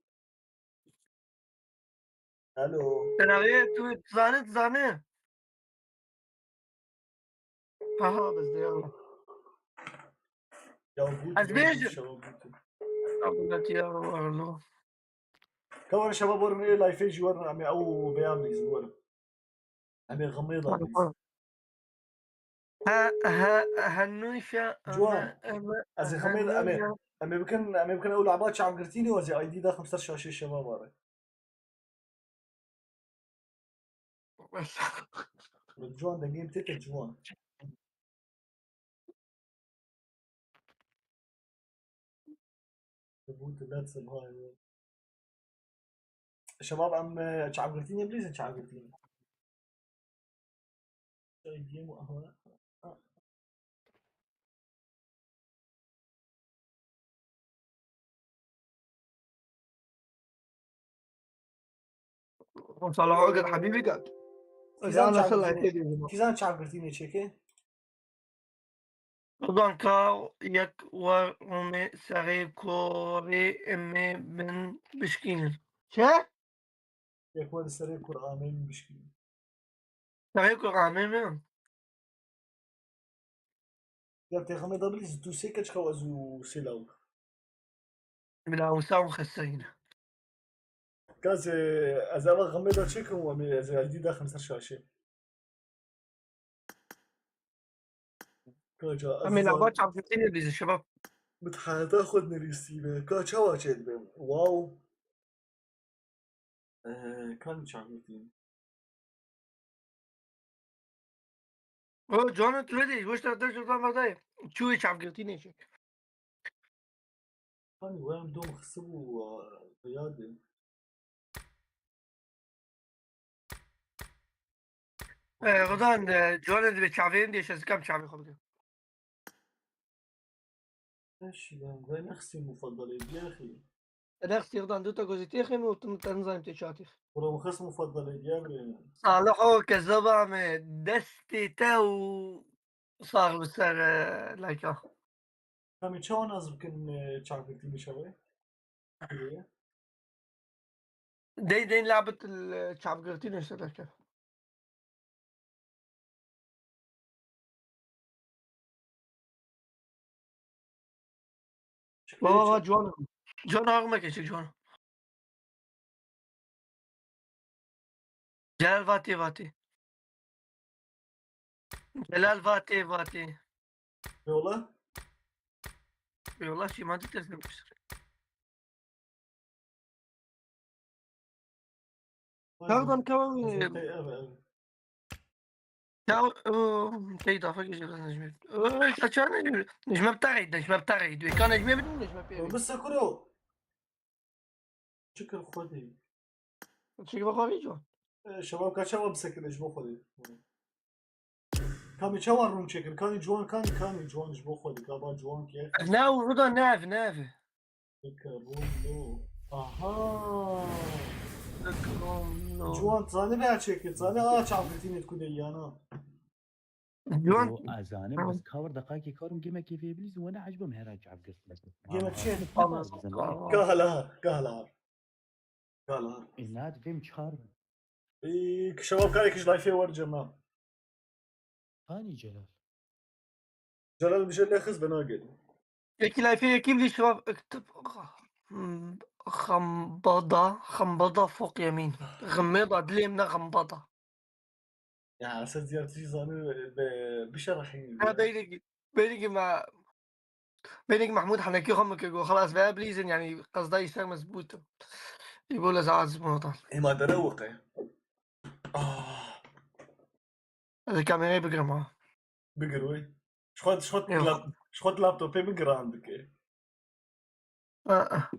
Hello. Tenavê tu, tu zanî, tu zanî. Ha, ha, biz de ya. Ya bû Ez tu bêjim. Şeva bû tu. Estağfurullah ya Allah. Ka were şeva borin ê lifeê jî werin, em ê ew beyan bîzin werin. Em ê xemê da bîzin. He, he, henûşe, Ciwan, em ê, em ê, ez ê xemê da, em ê, henûşe. Em ê bikin, em ê bikin ew laba çavgirtînê, ez ê I D daxim ser şaşê şeva vare. Ciwan, dengê min tê te ciwan. Bû tu net sibhay. Şebab em, e, çavgirtînê bilîzin çavgirtînê. Çay diyem û ahwa. Salaho gel Habîbî gel. Kîzan çavgirtînê, kîzan çavgirtînê çêke? Danka yek wer rûmê serê korê em ê bin bişkînin. Çi? Yek wer serê kur amê min bişkînin. Serê kur amê min. Ya têxemê da bilî tu sê keçika ez û sê lawik. Bila wisa û xeseyne. Gaz, e, ez eva xemê da çêkim û em ê, ez ê aydî daxim ser şaşê. Kaca, Em ê azizan, nava çavkirtinê bîzin şebab. Min heta xwe dinivîstîne. Ka çawa çê dibêm? Wow. Ee, kan çavkirtin. O, John, tu ne diyorsun? Boş ver, dur, dur, dur, dur. Çuğu çavkirtinê çek. Hani, wem dom xisibû, e, yadê. E, xudan, e, John, divê çavê min dê, ez kam çavê xwe bikim. Eş, ben, ben nexsî mufadalê, biyaxî. Nexsî, xudan, du ta gozî têxê min û tu, te nizanim tê çatîx. Bro, xes mufadalê, biyaxî. Saliho, kezeba me, destê te û sax bi ser, e, layka. Tamê çawa nas bikin, e, çavgirtî nîşa wê? Deyn, deyn labit, e, çavgirtî nîşa derke. Baba, baba, ciwan. Ciwan, ağıma geçecek ciwan. Celal vatê, vatê. Celal vatê, vatê. Yola. Yola, şîma dî ters gelmiştir. Pardon, kawam. Eve, eve. Ya, o, şey, dafa geçiyor, Necmi. O, kaçan Necmi? Necmi Btarî, Necmi Btarî. Duykan Necmi mi, Necmi Btarî? Bısa kuro. Şükür Xwedê. Şükür Xwedê, ciwan. E, şebab ka çawa bisekine ji bo Xwedê? Kamî çawa rûn çêkin? Kanî ciwan, kanî, kanî ciwan ji bo Xwedê, ka ba ciwan ke. Ne, o da nev, nev. Bike rûn lo. Aha. Bike rûn lo. Ciwan, zanî veya çêkir, zanî a çavkirtînê ku de yana. Ciwan. Yo, ez zanim, ez kawir deqakê karim gemekê vê bilîzim, we ne ecbim hera çavgirtin. Gemek çi? Kala, kala. Kala. E, ne dibêm çar. E, kişewa karê kiş layfê wer cema. Hani Celal? Celal bir şey lehız ben o geldim. Yekî layfê yekî bilî şibab iktib. Hmm, xembada, xembada fok yemîn. Xemêda dilê min ne xembada. Ya, esas diğer tişi zanı be, bir şey rahim. Ha, beyneki, beyneki ma, beyneki Mahmud Haneki xwe min kir, got, "Xelas, ve bilîzin, yani, qezda îşler mezbût." Îbo lez aziz motan. Ema dere wiqe. Ah, Ez ê kamerayê bigirim ha. Bigir wê. Ji xwe, ji xwe Yok. lap-, ji xwe laptopê min giran dike. Ha, ha.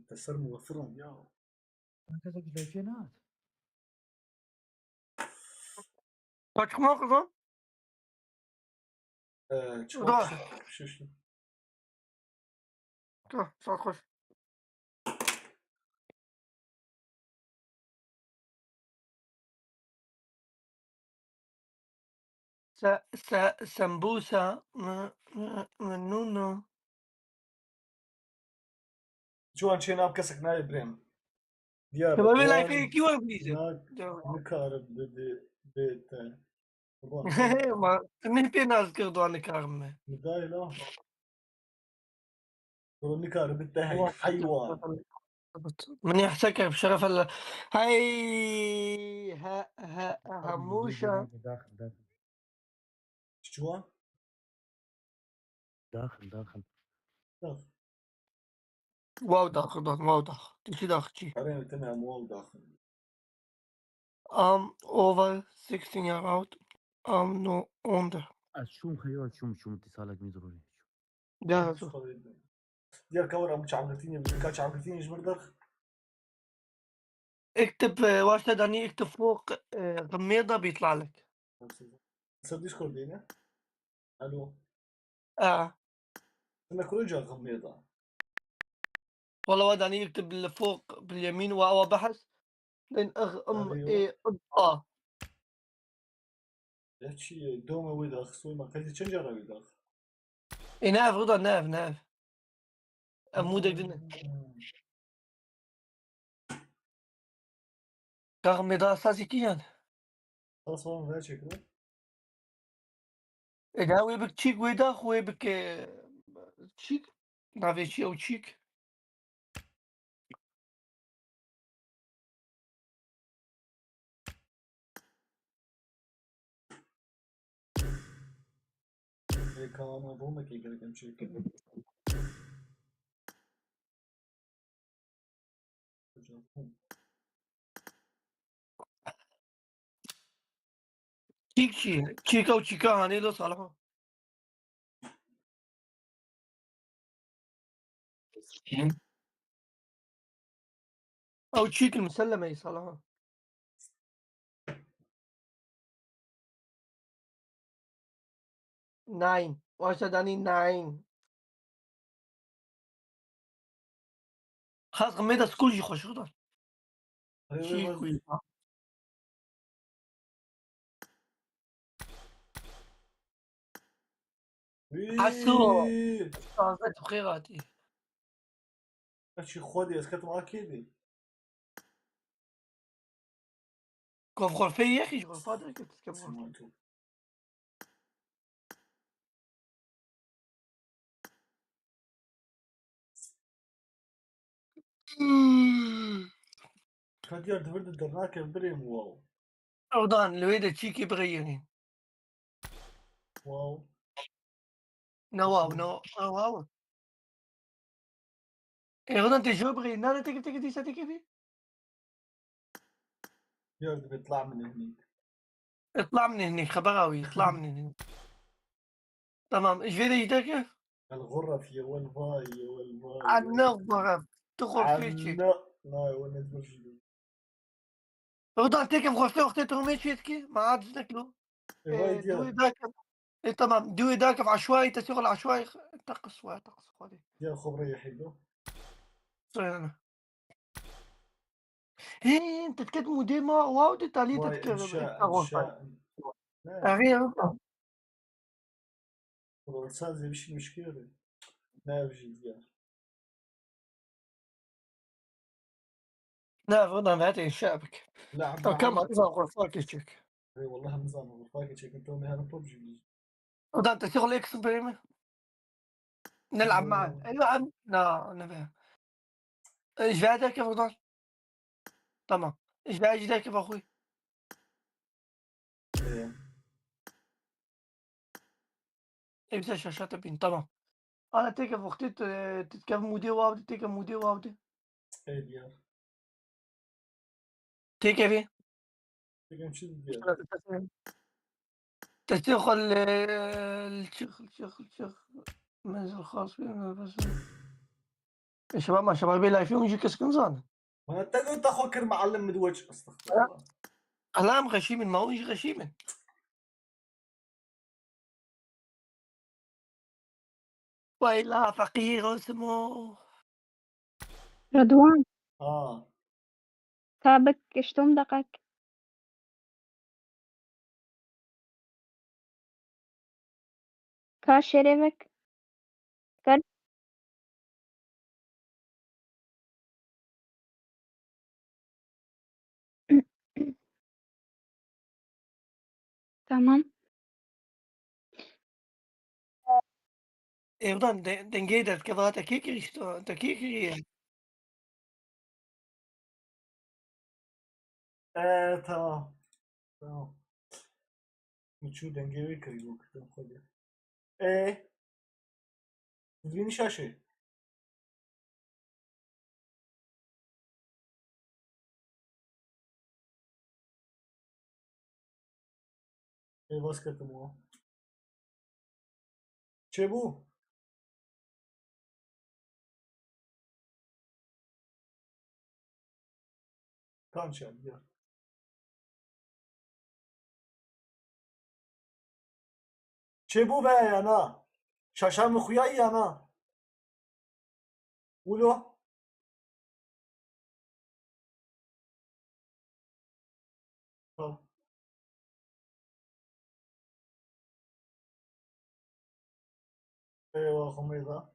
Te ser muwefir an ya. Herkese güzel şey ne at? Kaç kuma kızım? Ee, çok Uda. Şaştım. Dur, sarhoş. Se, se, sembusa, mı, mı, mı, nunu. Ciwan çê nav kesek nayê birêm. Diyar. Tamam, ben Wan lafı iki var bileyim. Na, Tamam. Nikarib bidi bête. Kurban. Ma, ne pê naz kir doğa nikarim me. Midayê la. Kurban nikarib bite hey haywan. Min yahsa kir şeref Allah. Hey, ha, ha, ha, muşa. Daxil, daxil. Ciwan. Daxil, daxil. Yok. Wow daxil, daxil, wow daxil. Tişi daxil çi? Araya tene em wow daxil. I'm over sixteen year old. I'm no older. Ez çûm xeyo, ez çûm, çûm, tîsalek mî zirûrî. Ya, so. Diyar kawra bu çavgirtînê, bu ka çavgirtînê ji mir derx. اكتب، آه، واش تداني اكتب فوق، آه، غميضة بيطلع لك. Ser Discord yine. Alo. اه. Sana kurunca gımmıya da. والله وداني يكتب لفوق باليمين وهو بحث. لين اغ ام Alo. اي ام اه. Ya çi dome wê dax, soy ma kedi çend cara wê dax. اي ناف، رضا، ناف، ناف. امودك دنا. Ka xemê da sazî kîjan? Sas falan ver çekme. E, da wê bik çîk wê da xwe wê bik, e, çîk. Navê çi ew çîk? Ê, kanalına Roma ki gerek em çekin. Hocam. Çîk çi? Çîka û çîka hanê lo Saliho. Ew çîk li miselleme yî Saliho. Nine. Waşa danî nine. Xas ximê de skul jî xweşik da. Çî kuy. Haso. Taze tu xêr hatî. Çi xwedî ez ketim akê de. Kof xorfê yexî ji xorfa derket, kes kef xorfê. Ka diyar di vir de dernake birêm wow. Odan, li wê de çîkî bixeyirîn. Wow. Ne wow, ne wow. Ê, odan tê ji we bixeyirîn. Nane têkil, têkil, dîsa têkil bî. Diyar dibe tla min hnik. اطلع من هنيك، خبر قوي، اطلع من هنيك. Tamam, ji vê de îdeke? El xurref ye wel vay ye wel vay. Anne xurref. Tu xurfê çi? Anne. Na, we ne bir şey. Odan têkim xurfê wextê tu hûmê çê dikî? Ma ad jinek lo. E, vay Ee, diyar. Duê dakem. E, tamam. Duê dakem aşwayî, te şixul aşwayî. Teqis wa, teqis xwedê. Diyar xubra yehî do. Söyleme. Hey, انت تكتب مدير ما واو دي تالي Vay تذكر. inşa, inşa. Ne? Arıyorum. Ulan sadece bir şey müşküyordu. Ne bir şey diyar. Ne, buradan ver inşa bak. La Tamam, tamam, tamam, ufak küçük. Ey, vallahi mizan ufak çekin. Tamam, yani pop gibi. Odan تشتغل اكس بريمي. نلعب معا. ايوه عم. لا، انا فاهم. ايش بعدك يا فضل؟ تمام. ايش بعد ايش ذاك يا اخوي؟ Ê, bize şaşa te bîn. Tamam. Ana têke wextê tu, tu dikev mûdê wav de, têke mûdê wav de. Ê diyar. Têkevî. Têkem çi diyar. Te tê xwe li, li çix, li çix, li çix. Menzil xas bî, nefes. E, şebab ma şebabê layfê hûn jî keskin zanin. Mana te got te xwe kir muallim min weç, estexfirullah. Ela em xeşî min, ma hûn jî xeşî min. Weyla feqîr Osmo. Ridwan. Ha. Sabik, giştum deqek. Ka şerevek. Kar. Tamam. Evdan de, dengê derkeva te kê kirî işte, te kê kiriye? Ee, tamam. Tamam. Min çû dengê wê kirî bû kitin xwedê. Ee? Dibînî şaşê? Pêvaz ketim o. Çêbû? Kança, ya. Çêbû veya ya na? Şaşa min xuya ya na? Wilo? Tamam. Eyvallah Humeyda.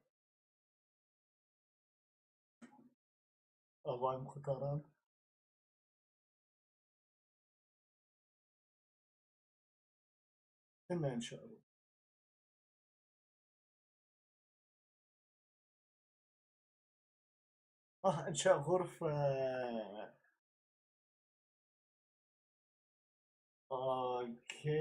Avayım kurtaran. Hemen çağırın. Ah, انت غرفة. اوكي.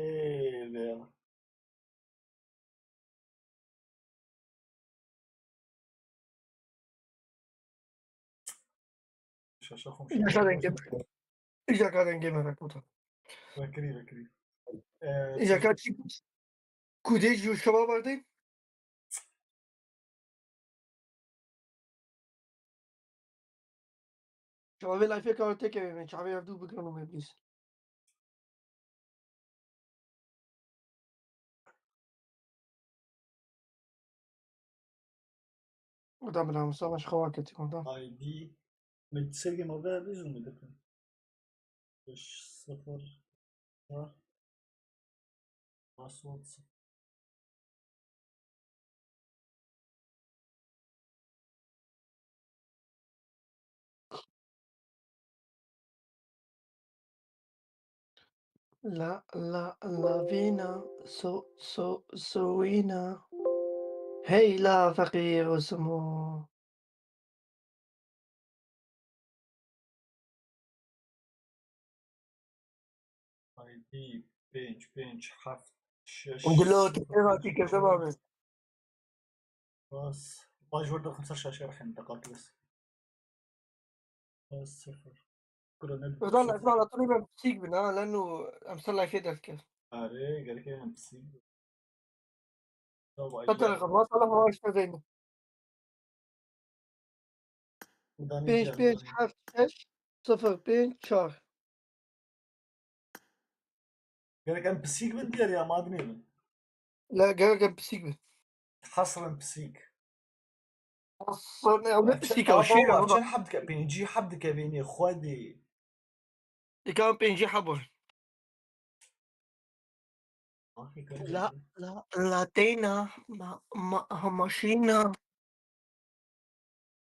Şaşa xwe Îja ka dengê me. Îja ka dengê me vekota. Vekirî, vekirî. Ee, Îja ka çi? Kudê ji şeva berdin? Çavê layfê kar têkevê me, çavê ev dû bigirin û me bîst. Oda bila Mustafa ji xewa ketî oda. I D. Min sergê malbera bêjin min dikin. Beş sıfır. Ha. Password sıfır. La, la, lavina, so, so, sowina. Hey la feqîr Osmo. Haydi, pênc, pênc, heft, şeş, Dilo, sıfır, têra tî kese babe. Bas. Bas, ji wir de xemsa şaşe rehim, deqat bes. Bas, sıfır. Kuro ne Ödan, ez valla tu ne ben psîk bin ha, leno em ser layfê dest kir. Are, gerek em psîk bin. Heta raqam, maşallah, hava işte zeyni. Pênc pênc heft şeş sıfır pênc çar. Gerek em pisîk bin diyer ya madinê bin. La gerek em pisîk bin. Hasrin pisîk. Hasrin, ew ne pisîk, ew şîr e baba. Çend heb dike? Pêncî heb dike bênê xwedê. Dikevin pêncî heb in. La, la, latêna, ma, ma, ha, maşîna.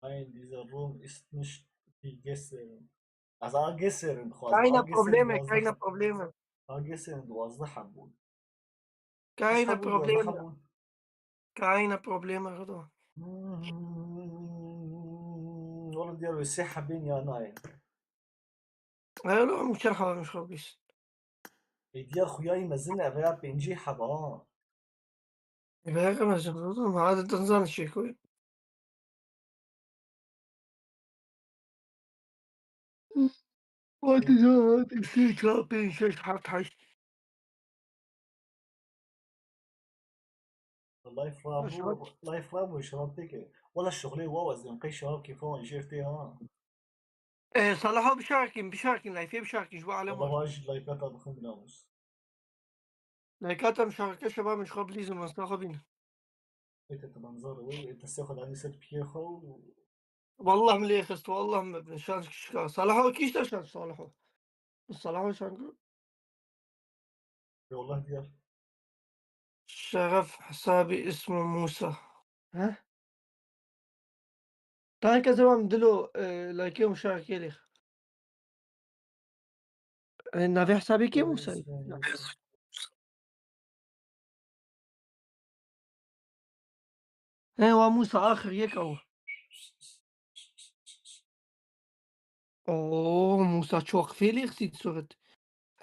Nein, dieser Raum ist nicht wie gestern. Also, a gestern dixwazim, Keine a gestern Probleme, dixwazim. Keine Probleme. A gestern duwazdeh heb bûn. Keine Probleme. Keine Probleme, Rıdo. Oğlum diyor, sê hebên ya nayên. Öyle olmuş, çer hava olmuş, olmuş. Ê diya xuyayî mezin e, veya pêncî heba. Ê, ben yakalamışım, oğlum. Hadi, dınzan şey koy. Hadi ya, hadi, iki, üç, dört, beş, şeş, heft, heşt. Life Baş Rabu, bak. Life Rabu şerab pêke. Wala şuxulê waw ez diyam. Qey şerab kêfa wan jêr tê ha. E, Salaho bişarkîn, bişarkîn, layfê bişarkîn, ji bo alem Baba wan. Vaj layfeka bixin binamus. Laykata min şarkı şeba min ji xwe bilîzin, westa xwe bînin. Ê te tamam zor, ê te sê xwe danî ser piyê xwe û Wallah min lê xist, wallah min şans kişka. Salaho kîşte şans Salaho. Salaho şanku. Ê wallah diyar. Şeref hesabî ismu Musa. He? Tanke zewam dilo, e, like û şarkê lê. E, navê hesabê kê Musa? He, wa Musa axir yek ew. Oo, Musa çok fêlî xsît suret.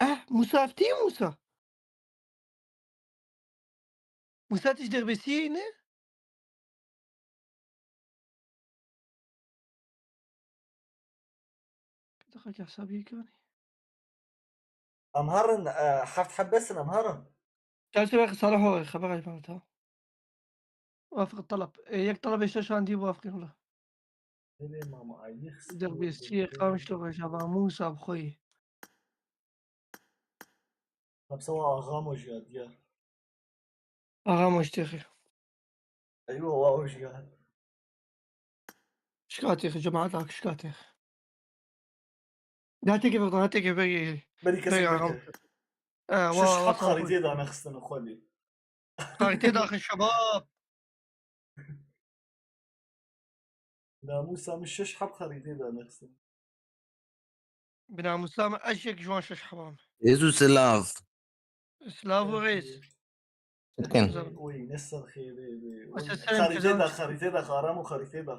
Eh, Musa ev tî Musa. Musa tij derbesiyê ne? Daxilke hesabî kanî. Em herin, e, heft heb bes in, em herin. Çarşê ve Saliho xeber ayfanta. Wafık talep. E, yek talep işte şu an diye wafık yola. Nereye mama? Ay, ne hızlı Derbesiyê oldu. Qamişlo Rojava Musa bi xwe yî. Hepse wa Ağamo jî ya diyar. Ağamo ji têxê. Eywa, wa o jî ya. Şika têxê, cemaat ak şika têxê. Ya têkê, ya têkê, begi. Berî kesek begi, beke. E, şeş wa, hat wa, xarîtê dane xistine xwedî. Xarîtê daxin şebab. Namusa min şeş heb xerîtê de nexistin. Bi namusa min ez yek ji wan şeş heba me. Êz û silav. Silav û rêz. Çi dikin? Oy, ne ser xêrê be. Oy, xerîtê de, xerîtê de, xaram û xerîtê de.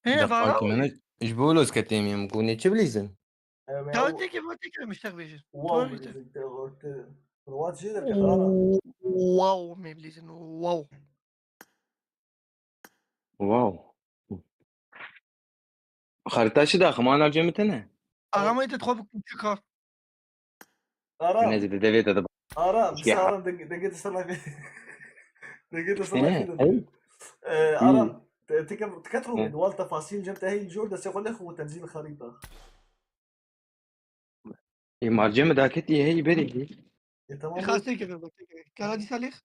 He, vara. Ji bo lozketê min, gunê çi bilîzin? Ew, ew, Tawetê ke, vatê ke, miştex bêjin. Wow, bilîzin, te, te, te, wat jê derket, ara. Wow, me bilîzin, wow. Wow. Xarîta çi daxim, ana cemite ne? Aramê te xwe bikin çi kar. Aram. Ne zî de devê te de. Aram, Şiha. Aram, denge, denge de sana bir. Denge de sana bir. Ee, Aram, te, te, te, te, te, tefasîl cem te heyî jor de se xwe lexu tenzîl xarîta. Ê, marcê min daketî heyî berê dî. E, tamam. Xastê keve, xastê keve. Kara dîsa lêx?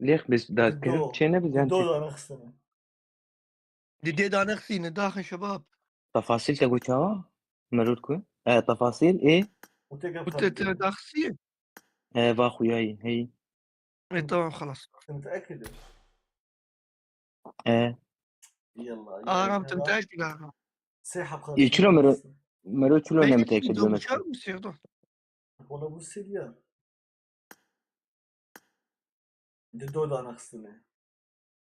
Lêx biz dakirim, çê ne bizan çê. Do dane xistine. Di dê dane xistine, daxin şebab. Tefasîl te got çawa? Merûr ku? E, tefasîl ê? Û te gel. Û te, te daxisiye? E, va xuyayî, heyî. E, tamam, xelas. Te miteekid e? E. Yalla, Aram, te miteekid e, Aram. Sê hepxan. Ê, çilo mero, mero çilo ne miteekid e? Belki çar mı sırdı? Wala bu siliya. Di do dane xistine.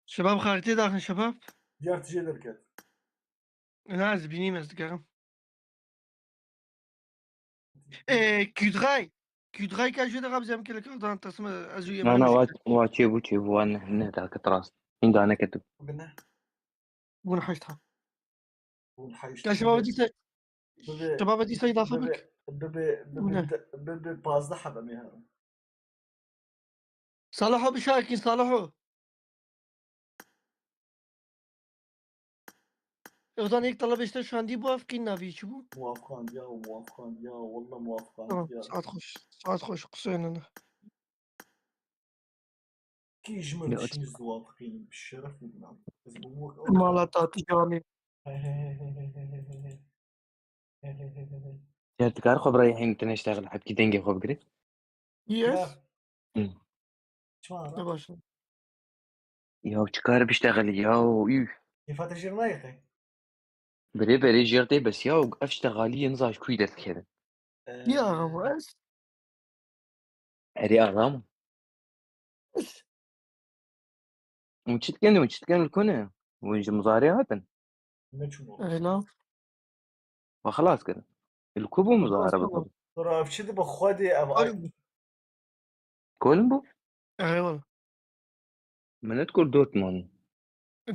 Şebab xaritê daxin şebab. Diyar tijê derket. Na, ez bînîm, ez dikerim. Ê, Küdray. Küdray ka jû de xabzem kele kardan tasma ez û Na, na, yemin wa, wa çêbû, çêbû, wa ne, ne, daket rast. Hîn dane ketu. Bine. Bûn heşt ha. Bûn heşt. Ya şebaba dîsa, şebaba dîsa îdafe bik. Bibe, bibe, bibe pazdeh hebe mê herin. Salaho bişarkî, Salaho. Odan ilk talep işte şu an diye bu afkin navi çi bu? Muafkan ya, muafkan ya, wallah muafkan ya. Saat hoş, saat hoş, qisê ne. Kî ji min dişîn ziwa biqînim, bi şeref û bi nam. Ez bi wek ew Mala tatî canî. He, he, he. Ya, tu kar xwe birayê heyî tine iştexil hebkî dengê xwe bigirî? Yes. Ya. Hı. Çima Ne ra? Baş e. Ya, çi kar biştexilî ya, üf. Kêfa te jêr nayê qey? Berê, berê jêr tê bes ya, ev ştexalî yên zaj kûyî derdikevin. Ee, Ya, bu ez. Erê, aram. Hûn çi dikin? Hûn çi dikin li ku ne? Hûn ji muzarê hatin? Neçûn ola. Erê, na. Ve xelas kirin. Li ku bû muzare bikin? Tura ev çi dibe Xwedê ev ay. Kolin bû? Erê, wala. Min ne dikur Dortmund.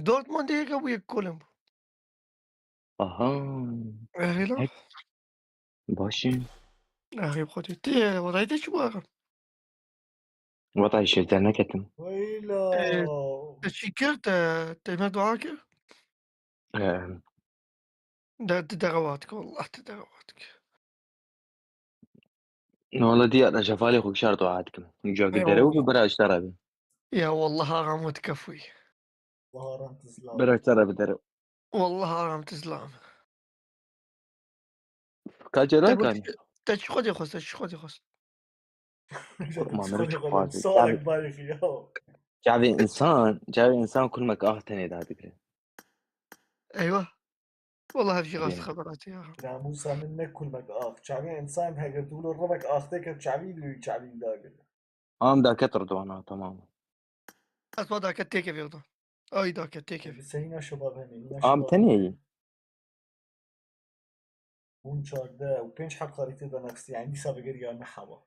Dortmund yeke bû yek Köln bû. Aha. Erê la. Hek. Baş e. Erê xwedê. Tê, wetayê te çi bû axir? Wetayê şêr derneketim. Weyla. Te çi kir? Te, te me dua kir? Em, De, de, derewatik, wallah te derewatik. Wala diya da şefalê xwe kişar dua dikim. Uca Ey dere wallah. û bira ji te re be. Ya wallah aram wet kefûyî. Baharan tizla. Bira ji te re bi dere. Wallah aram tizlam. Ka Celal Te kanî. Te çi xwedê xwest, te çi xwedê xwest. Ma min Çikolata çi koydum. xwazî. Sağlık barışı ya. Çavê insan, çavê insan kulmek ah tenê dadigre. Eywa. Wallah hevjî rast Ê. xeberatî ya. Namusa min ne kulmek ah. Çavê insan heger tu lo rımek ah te ke çavî duyuyor çavî dagir. Am daket Ridwana, tamam. Ez wa daket têke vêrdo. Ay daket têke. Bi seyna şebab hemin. Am tenê yî. Hûn çardeh û pênc heb xarîtê de nexistî, yani dîsa vegeriya ne heba.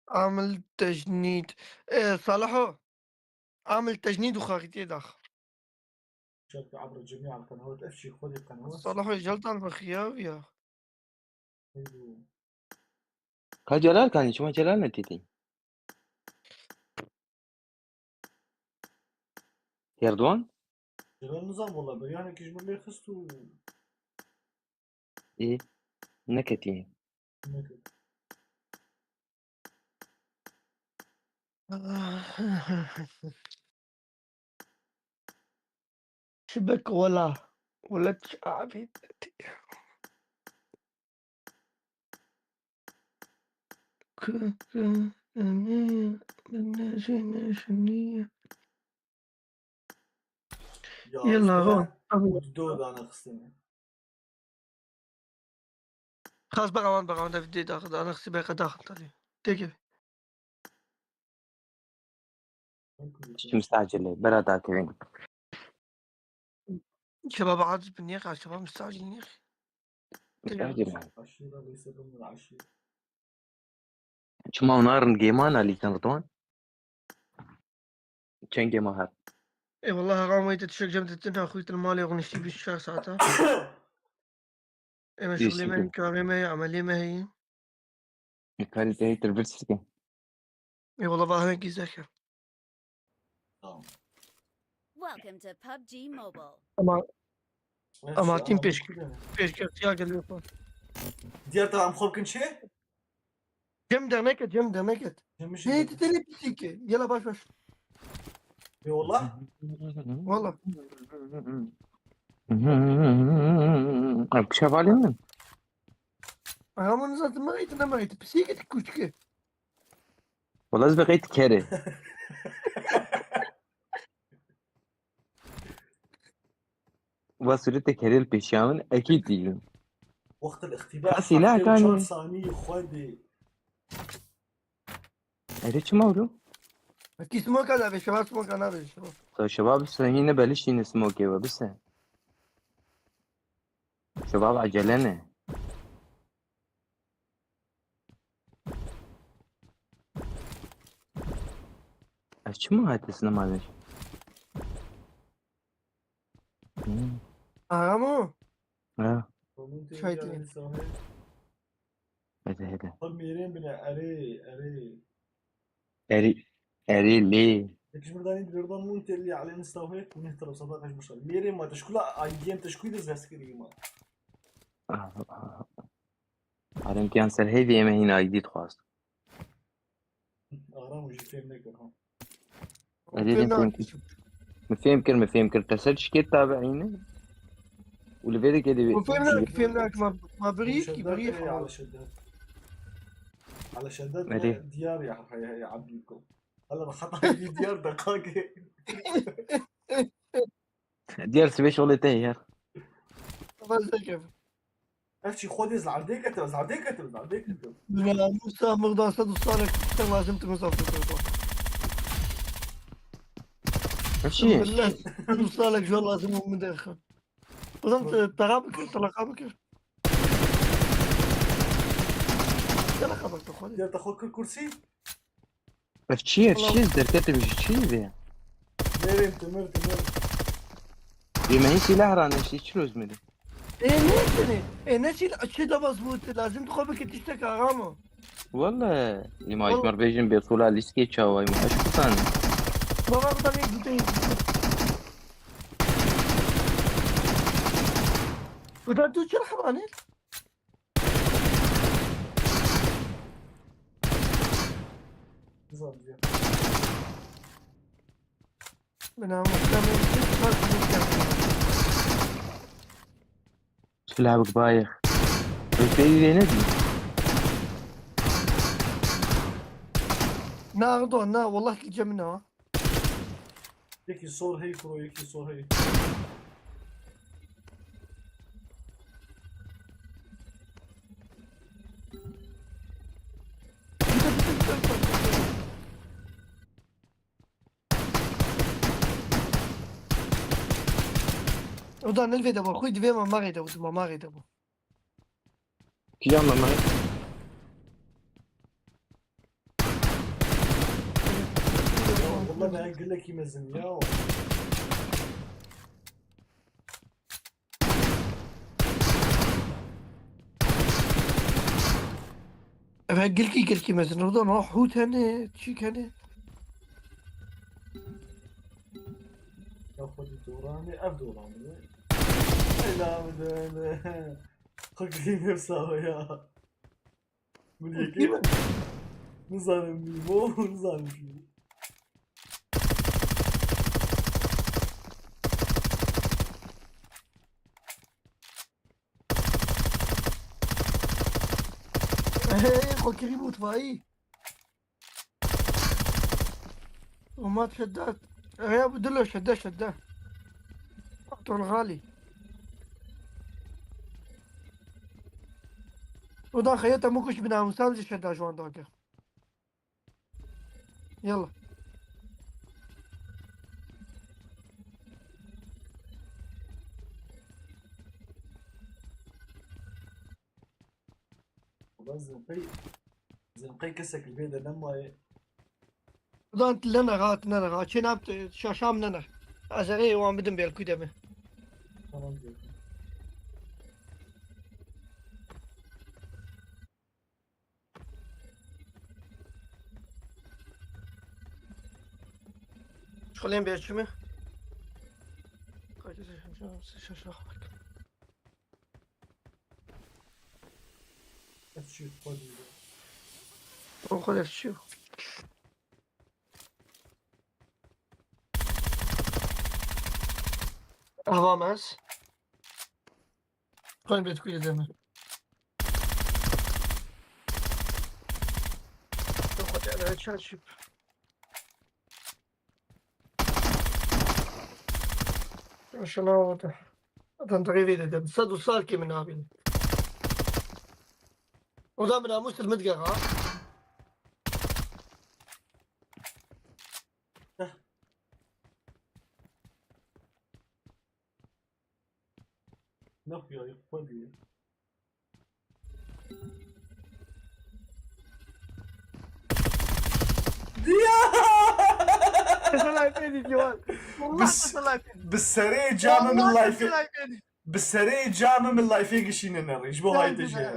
Amil tecnîd. E, Salaho. Amil tecnîd û xarîtê dax. Şarkı abra cemî al qenawat, ev çî xwedê qenawat. Salaho jel tan bi xiyav ya. Eyvû. Ka Celal kanî, çima Celal ne têtî? Erdoğan? Celal nizam valla, beryanekî ji min lê xist û Ê, neketî. neket. Şibek wela. Wela çavê. Ya, Yalla, işte, ro. bu do da nexistine. Xas berawan berawan de videoyê daxin, daxin, beqa daxin tanî. Têkeve. Çi mistacil e, bera dakevin. Şebab aciz bin, niye kaç şebab mistacil niye? Mistacil e. Aşırı da leyse bunun aşırı. Çima narin gêman alî sen Ridwan? Çend gêma hat? Ê wallah, heram weytê tişek cem ditin ha xwît li malê xwe niştî bîst çar saeta. Ê me Bîst şuxlê me çar. heye, karê me heye, emelê me heye. Karî te hêtir vir sike. Ê wallah, va hinek gîzek e. Tamam. Welcome to PUBG Mobile. Ama Evet, Ama şu an pêş- bu kadar. Pêşkeftiya gelê xwe. Diğer taraf xwe bikin çi? Cem dernek et, cem dernek et. Demiş Hey, mi? tu tenê pisîk e. Yela baş baş. Eyvallah. Wallah. Ev kişa valê min. Ama nizatim me tu ne me tu pisîk e, tu kûçik e. Wala ez bi qeyt kerê. Va sûretê kerê li pêşiya min ekî dîlim. Wextil îxtîbar Ka sîlah heftê û kanî. çar sanî xwedê. Erê çima wilo? Ki smoka navê, şeva smoka navê, şeva. Xwe şebab sehî ne belişîne smokê we bise. Şebab ecele ne. Ez çima hate sinema vê? Hmm. Aramo. Ha. Şahit ne? Hede hede. Xwe mêrên bine erê erê. Erê, erê lê. Peki ji buradan bir oradan mı niteliği aleni stavhek bu ne tarafsa da kaçmışlar. Mêrên ma teşkula aydiyem teşkuy de zerskirî ma. Arem tiyan ser heyvê eme hîna aydî dixwast. Aram û jî fêm nekir ha. Erê din fêm kir. Min fêm kir, min fêm kir. Te ser çi kir tabiîne? Û li vê de kedê Bu fêm ne, fêm ne, ma, ma birî ki, Şeddet birî e, xwe. ala şeddet. Ala şeddet Erê. e, diyar ya, ya, ya, ya, Abdülkom. Hala bak hata bir diyar da kake. Diyar sibê şolê te ye. Fazla kef. Ev çî xwedê zardê ketim, zardê ketim, zardê ketim. Ya Musa, mırdan sen ustanek sen lazım temiz affet. Ev çi ye? Sen ustanek jor lazım mı derken. Oğlum, e, tara bikir, talaka bikir. Talaka bak da xwedê. Diyar te xwe kir kursî. Ev çi ye? Ev çi ye? Derketê ji çi ye vê? Nêrên timir timir. Yê me hîn sîlah raneştî, çi lozim e? Ê ne sene? Ê ne sîl çi de bas bû, lazim tu xwe bike tiştek axa mı? Wele, yê me ji me bêjin bêsola lîskê çawayê me eşkutan. Baba bu da ne gidiyor? Bu da tu çi rahmani? Bizaviye. Bina muhtemelen çi fark yok. Silah bik bayê. Rütbeyi de ne diyor? Na Erdoğan na, wallah ki cemina. Yekî sor hey kuro, yekî sor hey. O da nil vê de bû, xwî divê me marê de bû, dima marê de bû. Kîjan me me? Ya, valla me gilekî mezin ya. Ev gilkî gilkî mezin. Orada ne hût hene, çîk hene. Ya xwedî doranê, ev doranê. Ela bide. Xwedî nefsa ya. Min yekê nizanim bî, bo nizanim bî. Hey, xwekirî mutfayî. Omat şeddat. Eya bu dilo şedde şedde. Ton xalî. O da xeyeta mı kuş binamusam ji şedda juan dage. Yalla. Ulan zinqey, zinqey kesek li vê de nemaye. Ulan lene gat nene gat. Çin ab şaşam nene. Ez erê wan bidim belkû de mi. Tamam diyor. Şkolên berçimi. Ev çi xwedî be. O kadar şey yok. Avam ez. Koyun bet kuyu deme. Yok hadi, hadi, çalışıp. Şuna oldu. Adam da evde dedim. Sadu sal kimin abin. O da bina Müslüm Midgar ha. Nasıl ya? Yapma diye. Teselay pedi Civan. Wallah Bis- teselay pedi. Bi serê camê min Wallah lifê teselay pedi. Bi serê camê min lifê gişîne nerî. Ji bo Sen hayte de jî. be.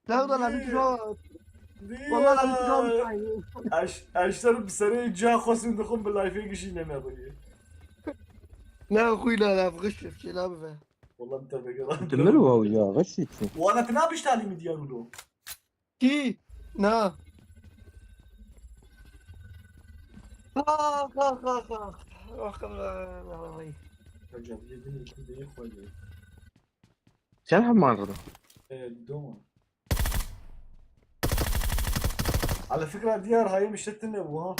Dewda la min Civan. Wallah la min Civan. Eş, eşter bi serê ca xwesin dixwin bi lifê gişîne nerî. Ne xuyla la gişt çela be. Wallah te vegeran. Timir wa ya, gişî çi? Wala te nabiştalî min diyar wilo. Ki? Na. Ha ha ha ha. Bak Allah. Hocam yedin iki de xwedî. Sen heman rida. Evet, doma. Ala fikra diyar hayım işte tine bu ha.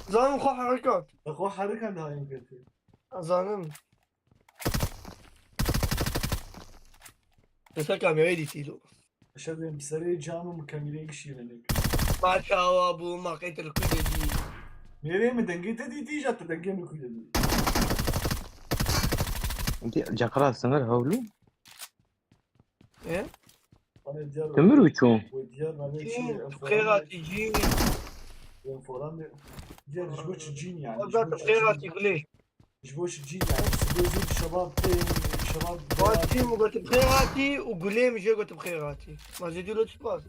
Zanim xwe herikan. Xwe herikan hayım kötü. Zanim. Mesela kamerayı dîtî lo. Şedên bi serê camê min kamerê gişîne. Ma çawa bû, ma qey te li ku de dî. Mêrê min dengê te dîtî, ja tu dengê min ku de dî. Di cakra sınır hawlu. E? Hani diyar Timir û çû. Bu diyar nane Cî, çi? tu xêra tî cî. Enforan ne? Diğer ji bo çi cîn yani? Azad, bi xêr hatî gulê. Ji bo çi cîn yani? Ji bo zî şebab tê, şebab. Fatî min got bi xêr hatî û gulê min jê got bi xêr hatî. Ma zêdî lo çi baz?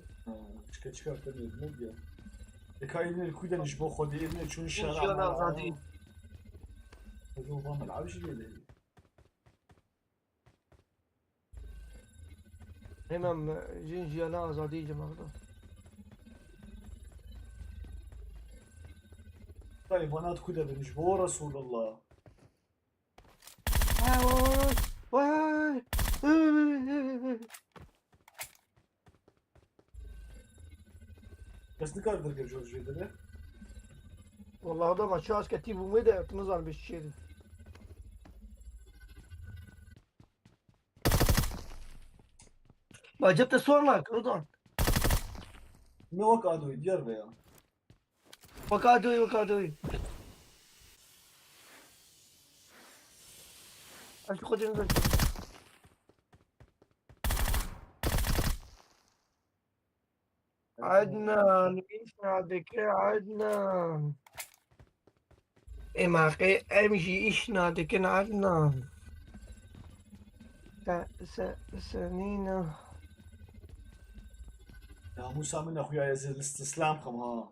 Çika çika te ne diye. E ka evine kuyden ji bo xwedê evine çûn şara. Jiyana azadî. Xwedê va melab jî lê. Hemen jin jiyana azadî ji merdo. Hayvanat ku de bin ji bo Resulullah. Vay, vay, vay. Kes nikar derge jor jê de be. Vallahi da maçı az ketî bû de, tu nizanim bi çi çêdin. Bacep te sorma, Kurdan. Ne wek adoyî diyar be ya. Wek adoyî, wek adoyî. Aç kodunu da. Adnan, îş nadike Adnan. Ê maqê em jî îş nadikin Adnan. Se, se, senîna. Namusa min ne xuya ez istislam xim ha.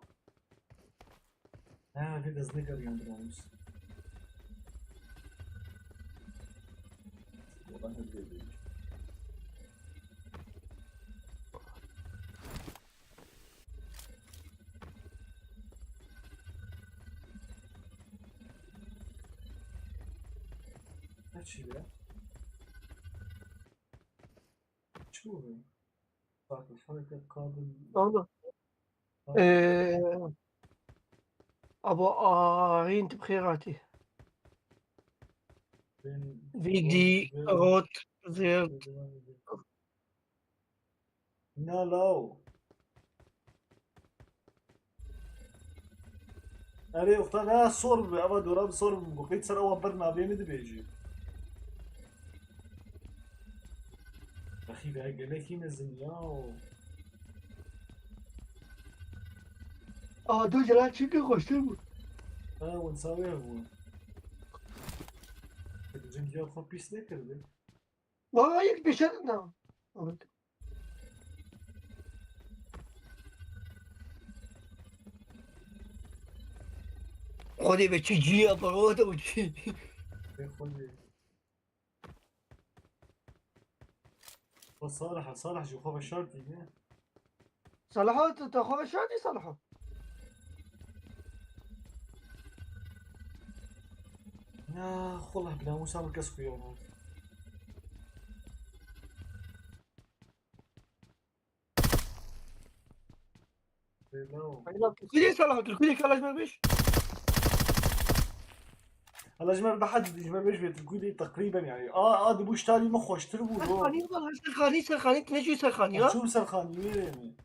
Ha, vê dest nekiriyan bi namus. Wala ne diyeyim. Ne çî be? Çi bu be? Bak, hareket kabul. Oldu. Ee, abo arin tip xêratî. Vîdî rot zêr. Na law. Erê, uxta ne sor bi, eva dora bi sor bi, bu qît ser ewa bir navê mi dibêjî. Rexî be gelekî mezin ya. Aa, du jira çi ki xweştir bû. Ha, winsa wê hebû. Cengiya xwe pîs nekirdi. Vay, yek pêşe na. Xwedê be çi cî ya, para da û çi. Pê xwedê. O Salih, Salih ji xwe veşartî ne? Salaha, tu, tu xwe veşartî, Salaha? Ya, xwela bila Musa min kes xuya nake. Bila. Kudê Salaha, tu kudê kala ji me bêj? Hala ji me behad, ji me bêj bê, tu kudê teqrîben yani. A, a, di bu ştalî min xweştir bû, lo. Serxanî, serxanî, serxanî, tu ne jî serxanî ya? Çûm serxanî, wê mi?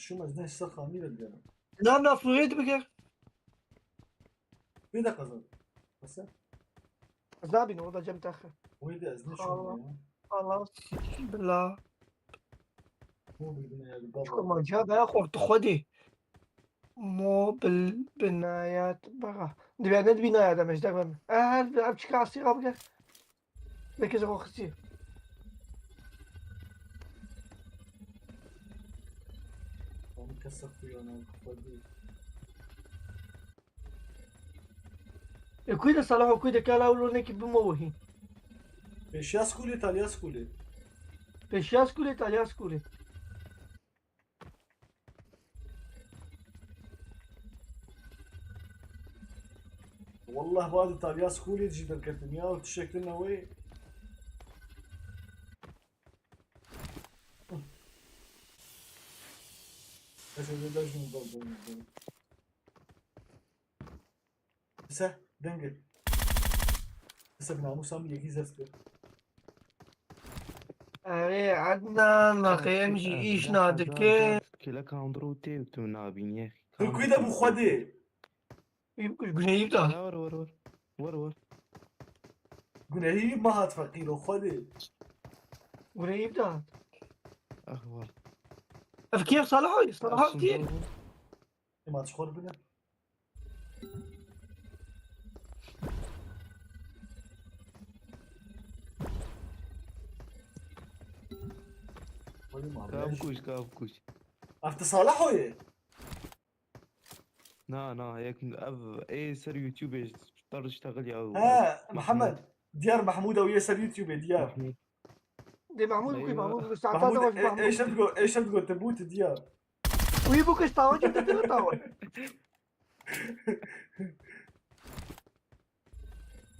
Şûm ez ne serxanî de digerim. Nam na florê dibike. Pê de qezan. Mesela? Ez nabînim, o da cem texe. Wê de ez ne şûm ya. Allah, bila. Mobil binaya Çiko ma ca baya xortu xwedî. Mobil binayat baga. Dibe ne dibî naya demiş de ben. Her ev çika asî qabge. Belki zeko xisi. Onu kasa kuyana xwedî. E, kuy de Salaho, kuy de kala ulo neki bimo wehî. Pêşiya skolê, taliya skolê. Pêşiya skolê, taliya skolê. Wallah, va di taliya skolê jî derketim ya, tiştek tune wê. Neyse, bir de şunu da, da, da. Kısa, denge. Kısa bir namusam, yekî zeft kir. Erê Ednan, maqê em jî îş nadikin. Kêleka hundir û tê tu nabînî. Tu kuy de bu xwedê. Wî bikuş, gunehî da. Were, were, were. Were, were. Gunehî me hat feqîro xwedê. Gunehî da. Ah, were. Ev kêf Salaha, Salaha kê? Ema çiqor bine. Kav kuş, kav kuş. Ev ti Salih o ye? Na, na, yek ev ê ser YouTube ê tar diştexil ya. He, Mehmed. Diyar Mehmud ew yê ser YouTube ê, Diyar. Dê Mehmud bû, Mehmud bû, saeta Mehmud, e, Mehmud. Eşet go, eşet go, te bû, te Diyar. Wî bû kişt tawa, cem te tira tawa.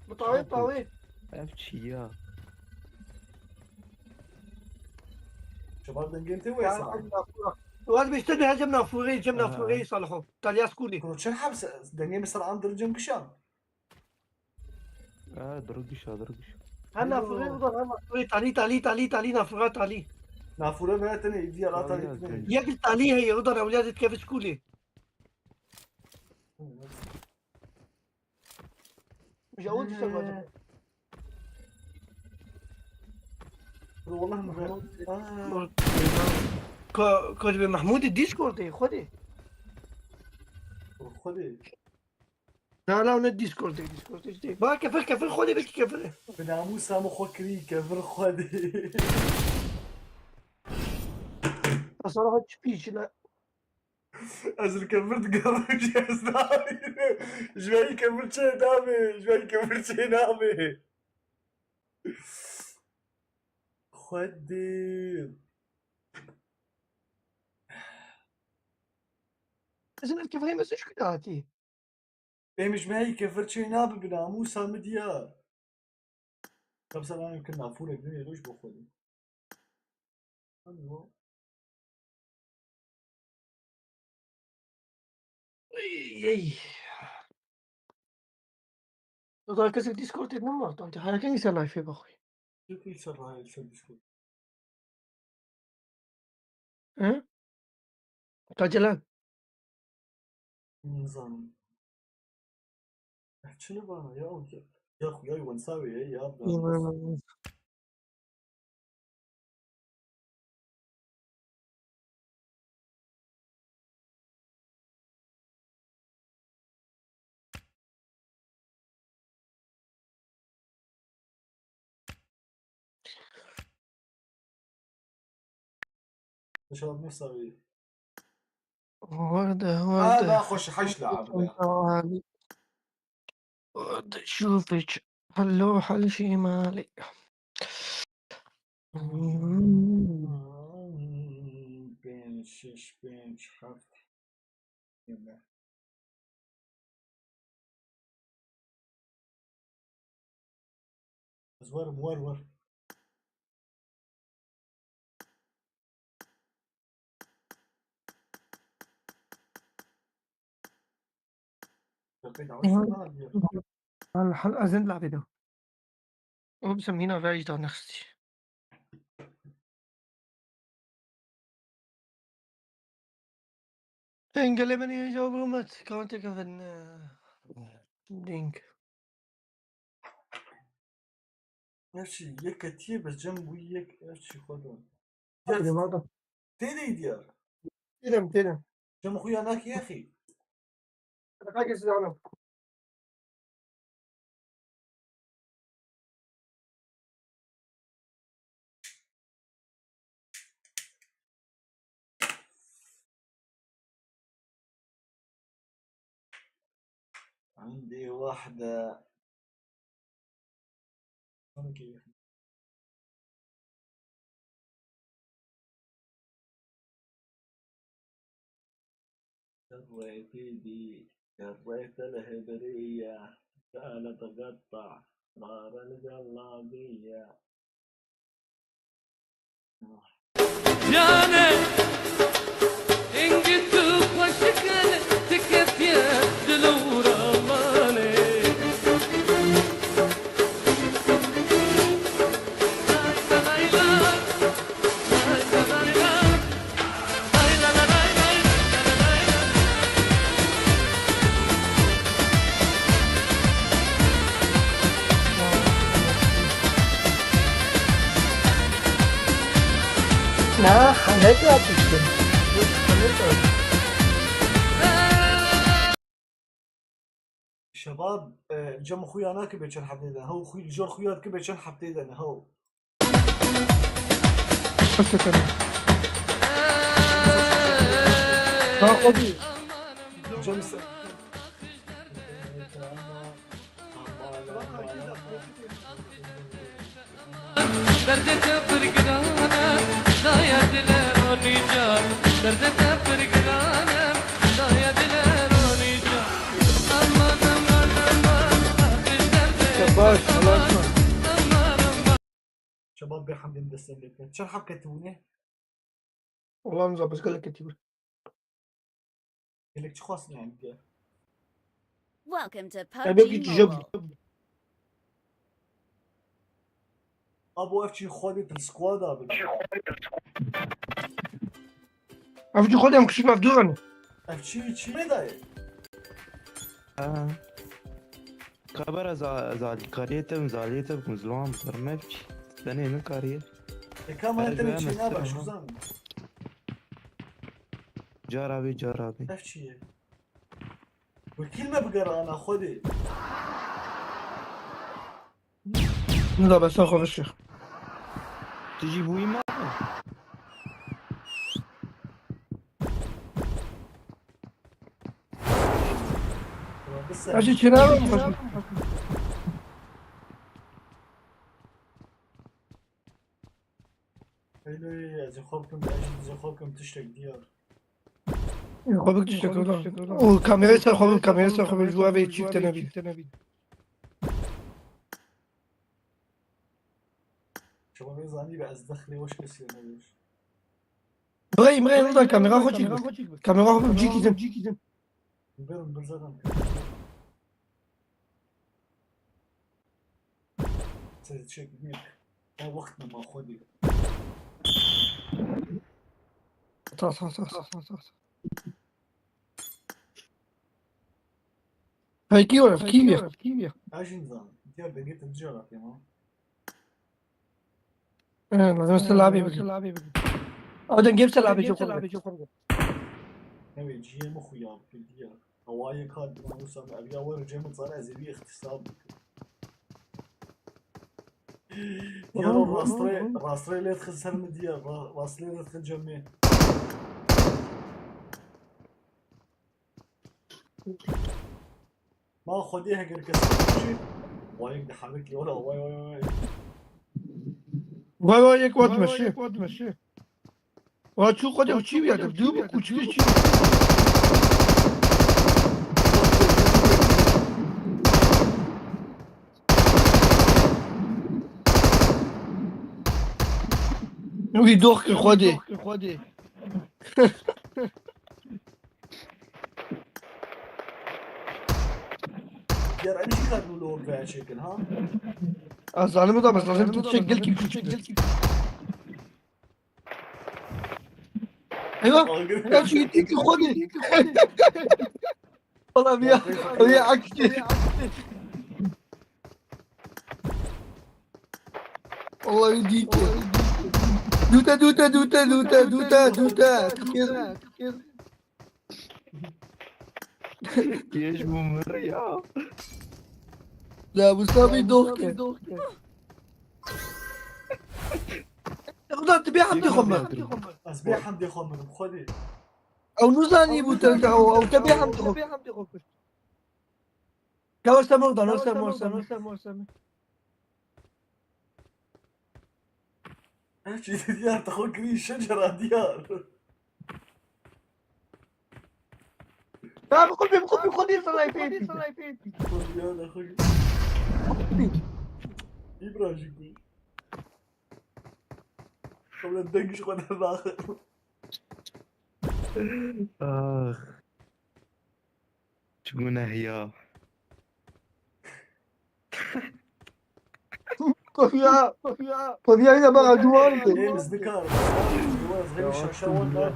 Bi tawê, bi tawê. Ev çi ya? Şebat dengên te wê sa. Waz bişte de cem nafûrê, cem nafûrê Saliho. Talya skulî. Kuro çer hepse, dengê min ser am dircem kişan. Ha, dirgiş ha, dirgiş. Her nafûrê, o da her nafûrê, talî, talî, talî, talî, nafûra talî. Nafûre me tenê, îdî ya la talî. Yek talî heye, o da ewliya zî dikeve skulî. Ji ew dişa bacim. Bro, wallah min Mahmud. Aa. Ka, ka ji Mahmudê Discordê, Xwedê. Bro, Xwedê. Na, na, ne Discordê, Discordê işte. Ba kefir, kefir, Xwedê belkî kefir e. Bi namûsa min xwe kirî, kefir Xwedê. Tasarrufa çi pîç ne? Ez li kevir digerim jî ez nabînim. Ji ber kevir çê nabê, ji ber kevir çê nabê. Xwedê. Ez ê kevirê me zû ji ku hatî? Êm ji me kevir çê nabe bi namûsa min diya. Ka bi selamê kir nafûrek nû yê roj bo Xwedê. Alo. Ey, ey. Daha kesek Discordê nema, tam te haya kengî ser liveê bixwe. Kengî ser live, ser Discord. Hı? Kaçı lan? Nizanim. Eh, çi li bana ya? Ya, ya xuya wensa wê ye, ya. Hmm. Şabî Sarî. Werde, werde. Hada xweş heş le abde. Werde, şûfiç. Hello, hel şîmalî. Pênc, şeş, pênc, heft. Yeme. Ez werim, wer, wer. Hal, hal, ez ê labê de. Ops, em hîna rayî danexistî. Engelê min ê cevabê min, kawantê kevin, eh, ding. Ev çi, yek ketiye, bes cem bû yek, ev çi xwe da. Hadi, madem. Têdî diyar. Têdim, têdim. Cem xwe ya nakî yexî. Hadi, herkes size hanım. عندي وحدة. شريتي دي، شريت الهبرية، قالت قطع نار الجلابية. Canê, hingî tu xweşik e, tu ketiye dil û ramanê. Na, Hamed ya düştüm. Hamed ya düştüm. Şebab, e, cem xuya nake bê çend heftê de. Hew xuy, jor xuya dike bê çend heftê de ne, hew. Cem se- Derdê te pir giran e, daye dile Ronî can. Derdê te pir giran e, daye dile Ronî can. Aman, aman, aman, axir derdê Şebaş, aman, aman, aman. Şebab bê hemdê min destê lê bike. Çend heb ketibûne? Ulan za biz gelek ketibûne. Gelek çi xwestine em bike? Welcome to Ebe PUBG ki tijab. Mobile. Abo ev çî Xwedê til squada bike. Ev çî Xwedê em kişî ev dû. Ev çî, çî me dayê? Ha. Kabera za-, zalîkariyê te, zaliyê te bikim zilam bikim ev çî. Tenê nikariye. Eka me tenê çê nabe, şuzan. Cara bê, cara bê. Ev çi ye? Wekîl me bigere ana Xwedê. Nida be, ser xwe vişî. Tu jî bûyî me? Ez jî çênabe. Ey, ey, ez ê xwe bikim, ez jî dizê xwe bikim tiştek diyar. Xwe bik tiştek diyar. Û kamerayê ser xwe bik, kamerayê ser xwe bik, ji bo ev ê çîfte nebî. Şema bê zanî be ez dexlê weş kesî nebêj. Birey, birey, burada kamera xwe çîk bik. Kamera xwe bik, cîkî dim. Birim, bir zaten. Siz çek, bilmiyorum. Ya, wextine ma xwedî. Ta, ta, ta, ta, ta, ta. Hey, kî were? Kî were? Kî were? Ajin zan. Diğer dengê te dicara pêma. He, lazim e labê bigir. Ew dengê bi ser labê jê xwe bigir. Ew ê cihê min xuya bike diya. Hewayê ka dina wisa me ev ya were cem zara ez ê wî îxtisab bikim. Ya rastrê, rastrê lê dixin ser min diya, ra-, rastrê lê dixin cemê. Ma xwedê heger kes çi? Vay, yek diherekî, wala, vay, vay, vay. Vay, vay, yek wat meşe. Wa çû xwedê û çî wiya de, dû bû kûçikê çî. Wî dox kir xwedê. Yar, em jî karin wilo veya çêkin, ha? Ez zanim da, bes lazim tu çek gel ki küçük. Eyvah! Agir. Ya şu itik ki xwedê. Ola bir ya, bir ya akçe. Ola bir dike. Dute, dute, dute, dute, dute, dute. Yeş bu mır ya. La Mustafa bir doh ke. Xuda tu bê hemdê xwe mir. Ez bê hemdê xwe mirim, xwedê. Ew nizanî bû te, ew, ew te bê hemdê xwe. Ka weste mor dan, weste mor, weste mor. Ev çî diyar te xwe kirî şecera diyar. Ya bi xwe, bi xwe, bi xwe dî salay pê. Xwe diyar te xwe kirî. Îbrahim jî ku. Xwe deng ji xwe dernaxin. Ax. Çi guneh ya. Kofiya, kofiya. Kofiya yine bana duvar mı? James, nikar. Şaşa wan da.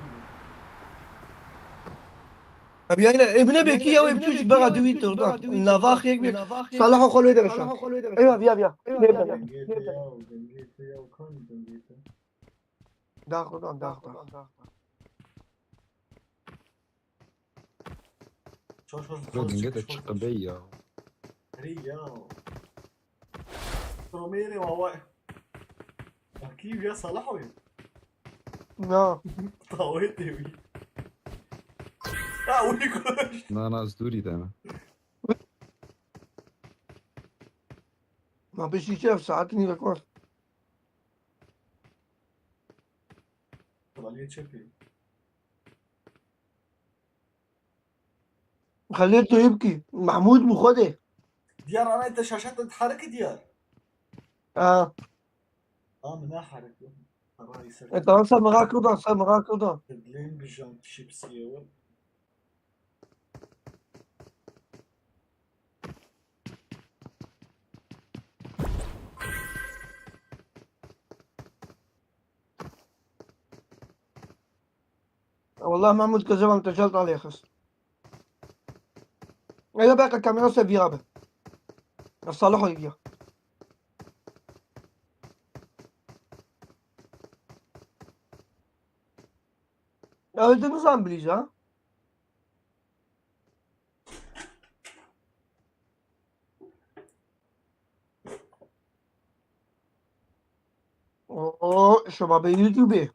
Abi yani evine belki ya, ev çocuk bana duvar da. Navah yek bir. Salah okulu da. Eyvah, ya, ya. Dengê te ya, dengê te ya, kan dengê te. Daxudan, daxudan. Çaş, çaş, çaş, çaş, çaş. Dengê te çi qibey ya. Erê ya. Romêrê wawa. Akî ya Salahoyê. Na. Tawê tê wî. Ha, wî kuş. Na, na, ez dûrî de me. Ma piştî çi ev saet nîvek var. Kraliyê çepê. Xelê tu yê bikî. Mehmûd bi xwe de. Diyar, anayê te şaşet te diherikî diyar. Ha. A, min neherikî. Rayî ser. E, tamam, sen merak etme, sen merak etme. Dilên bijan şipsiyê we. Wallah Mahmud, kezebam te çal talê xist. Ela beka kamera se vira be. Salih o ya. Ya öldü mü zan bileyim ha? Oo, şebabê YouTube.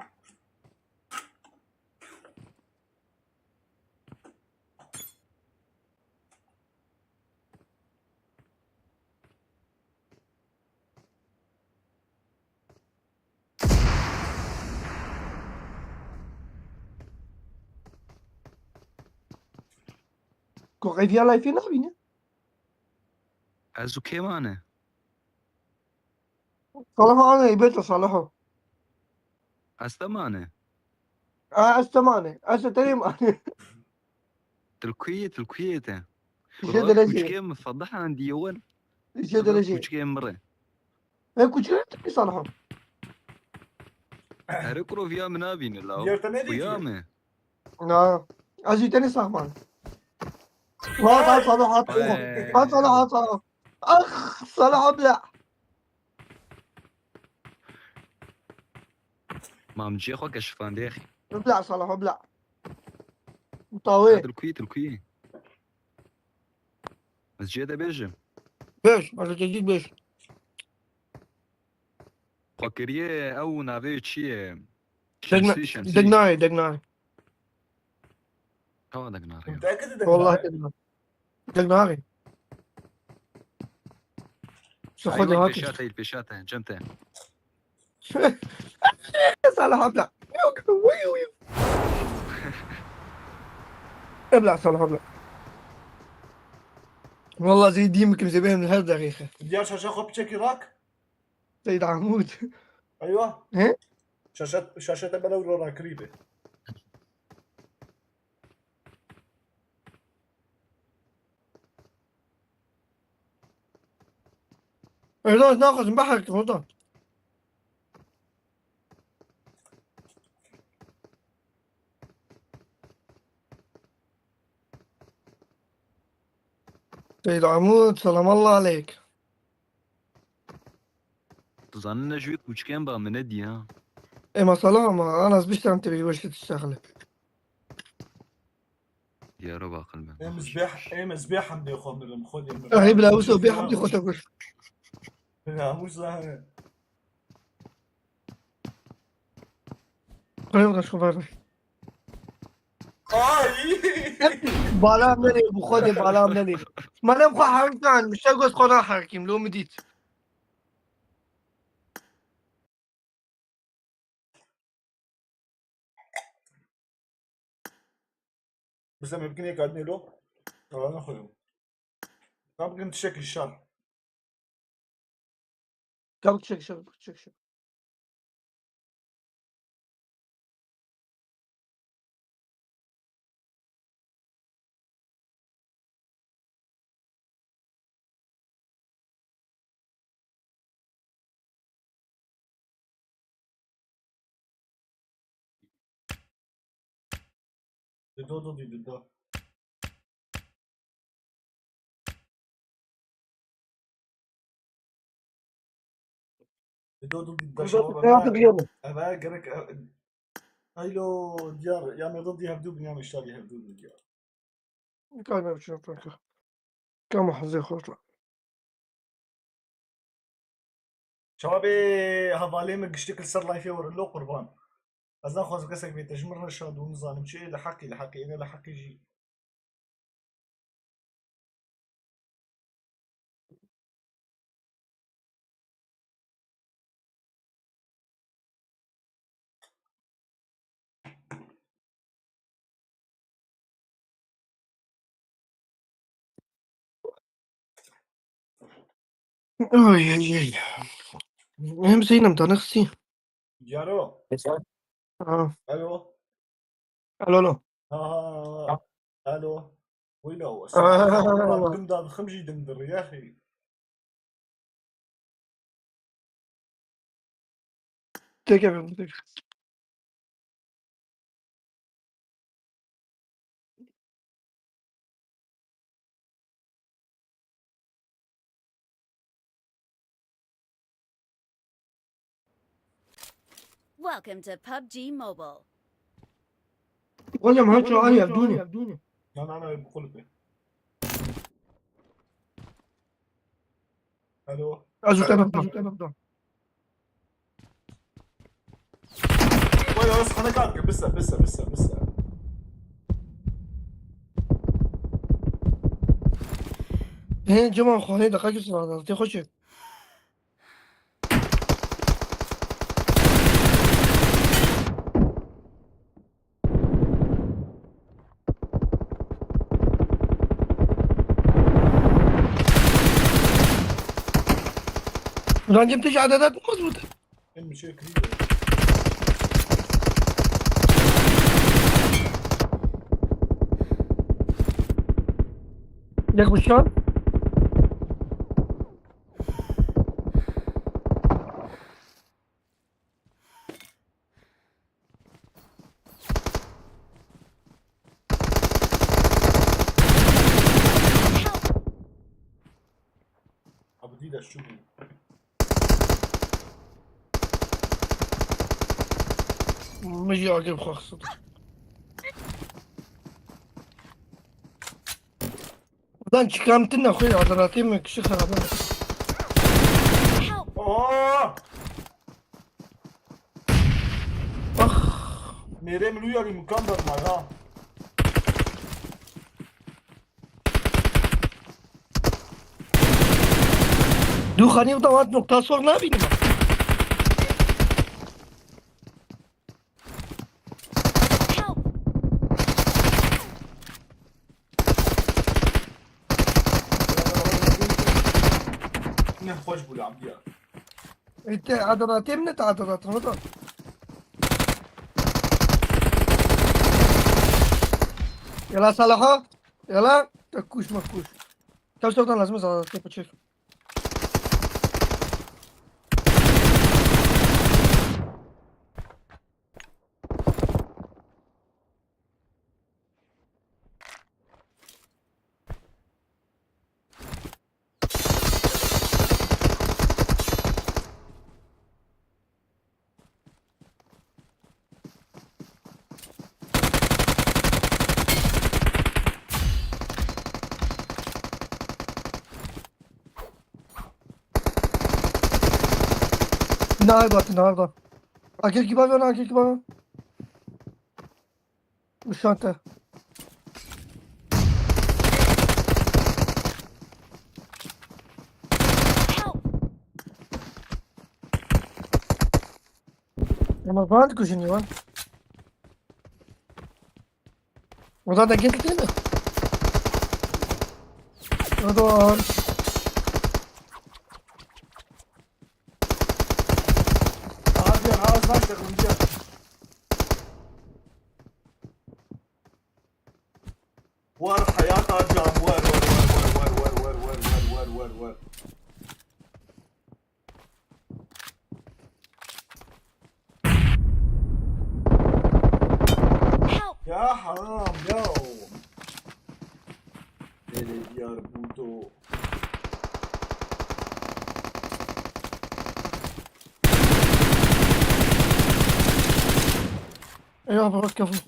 Ku ev ya layfê nabîne. Ez û kê mane? Saliho, anê, bête Saliho. Ez te mane. A, ez te mane. Ez te tenê mane. Til ku yê, til ku yê te? Ji Roj derece. Kuçikê min fedihan diye wen. Ji derece. Kuçikê min re. He, kuçikê te Saliho. Here kuro viya min nabîne la. Diğer te ne diyor? Kuya me. Na. Ez jî tenê sax man. Vay, vay, Saliho, hat. Vay. Hat Saliho, hat Saliho. Ax, Saliho bla. Mam cihê xwe keşifandê xî. Bla, Saliho bla. Tawê. Til ku yî, til ku yî. Ez cihê te bêjim. Bêj, ez te cî bêj. Xwe kiriye ew navê çi ye? Degna-, Şemsî, Şemsî. Degnayê, degnayê. Çawa degnayê? Muteakid e degnayê. Wallahi degnayê. Degnayê. Aywa, pêşa te, pêşa te, cem te. Salih abla. Yok, uyu, uyu. Ebla, Salih abla. Vallahi zey dîm kim zey benim her dakika. Diğer şaşa xwe piçekî rak. Seyid Amûd. Eywa. He? Şaşet, şaşete bela û rakirî be. Erdoğan, ne yapıyorsun? Bak, Erdoğan. Seyid Amûd, selam Allah aleyk. Tu zanî ne ji wî kûçikên ba min nedî ha. Ê, mesela ama, ana ez biştem tevî weş tiştaxile. Diyaro baqil ben. Em ez bê, em ez bê hemdê xwe mirim, xwe dê mirim. Ahî bila wisa bê hemdê xwe te kir. Namus zahre. Xwedê xwe ver. Ay! Bala me lê, bi xwe dê bala me lê. Malem xwe herkan, mişe goz xwe ra herkim, lo mi dît. Bize mümkün yek adnê lo. Tava ne koyuyorum. Tam bugün tişek işar. Tam tişek işar, tişek işar. Dido, do, di, dido. Dido, do, di, da, şawa, ben. Eve gerek, e, aylo, diyar, ya merdo di hevdu bin, ya meşta di hevdu bin, diyar. Kayma biçim, kanka. Kama hazır xortla. Çawa bê hevalê min giştik li ser layfê were lo qurban. Ez naxwazim kesek bête ji min re şad û nizanim çi, li heqî, li heqî, êne li heqî jî. Ay, ay, ay. Hem Zeynep de nexsî. Yaro. Ha. Alo. Alo, alo. Ha, ha, ha. Alo. Wîna o. Ah. Dim da xim jî dim dir, yaxî. Têkevin, têkevin. Welcome to PUBG Mobile. Hocam, ha, şu an evdûnê. Na, na, na, bi qulipê. Alo. Ez û te bibdam. Wala, ez xana kat ke, bise, bise, bise, bise. He, Cemal, xanê de kaç üstüne adam? Te hoş. Ulan cem tişi adedat mı bozuldu? En bir şey kırayım. Yak bu şu an. Abi, değil de şu. Mijî agir xwe xistin. Ulan çıkamtın ne koy, adıratayım mı kişi xerabe. Aa! Ah! Mêrê min û yarî min kam bermay ha. Du xanî da wat nokta sor nabînim. Help! Ne xweş bû li Ebdî ya. Ê, te adedatê min, te adedatê min da. Yala Salaha. Yala. Te kuş me kuş. Te şevdan lazim e, te piçek. Nerede? Nerede? Akil gibi abi, akil gibi abi. Uşante. Ama ben de düşünüyorum. O zaten kendi değil mi? O da ağır. Abi, ağzına sıkın diyor. War heyata can, war, war, war. Help! Ya haram ya. Belediye Buto. Eyvah, bırak kafamı.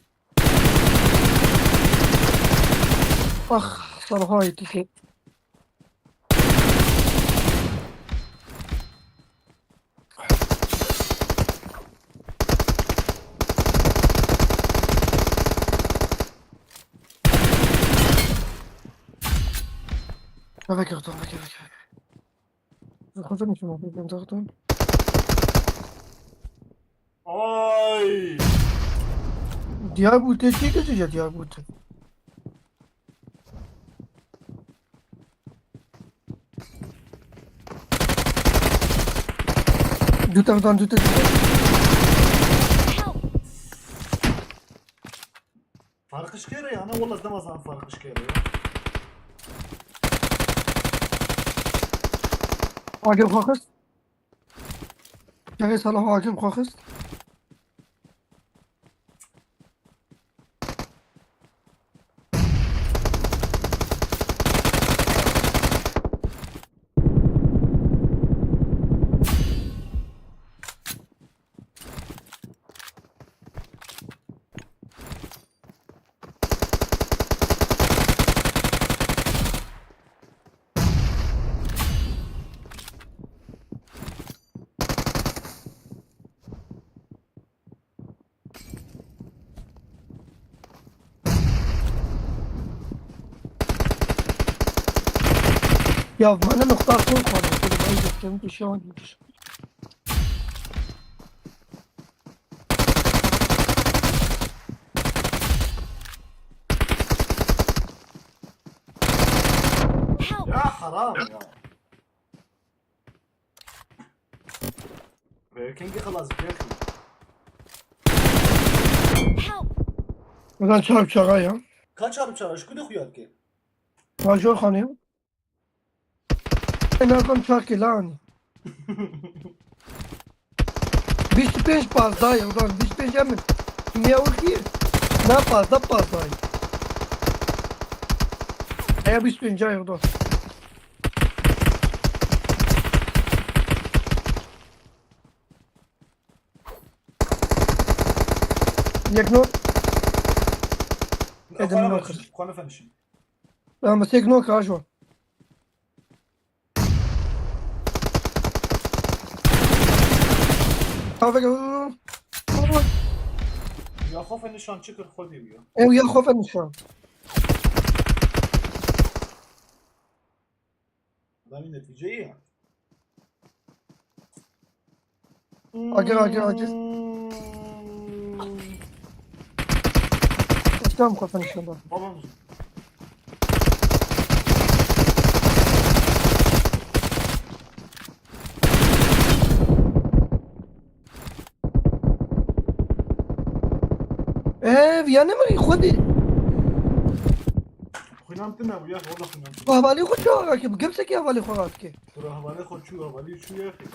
Ah, sana haydi ki. Veke, veke, veke, veke. Xwe zî nîşan, veke, veke. Ay! Diyarbûtê çi kişî ya Diyarbûtê? Du tane, du tane. Farkış kere ya, ana, wallah, ez nemazan farkış kere ya. Agir xwe xist. Çavê Salah agir xwe xist. Ya, mane nokta sol konu. Şöyle ben geçeceğim, bir şey olmayacak. Help! Ya haram ya. Ee, King'i xelas bırakın. Help! Ulan çarp çağa ya. Kaç çarp çağa? Şu kudu xuyat ki. Major xanê. Nereden çarkê lan? Bîst û pênc pazdayê, ulan bîst û pênc emin. Niye o ki? Ne pazda pazdayê. Eya bîst û pênc ay, ulan. Yek nok. Edim nok. Konu fenişim. Ama sek nok ajo. Kavga. Ya xwe nişan çi kir xwe dê ya. Ew ya xwe nişan. Danî netice ye. Agir, agir, agir. İslam kafanı şurada. Babam. Ev ya ne mi xwedî? Xwînan tune bû ya, wala xwînan tune. Hevalê xwe çawa rakî? Bi gemsekî hevalê xwe rakî. Tura hevalê xwe çû, hevalî çû ya xê.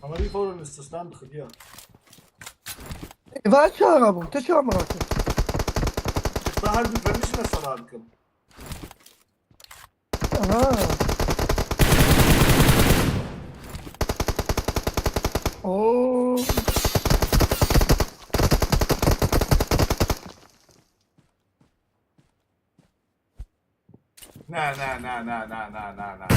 Hevalî fawran istisna dixidiya. Eva çawa bû? Te çawa min rakî? Ba her du vermişine sera dikim. Aha. Oo. Na, na, na.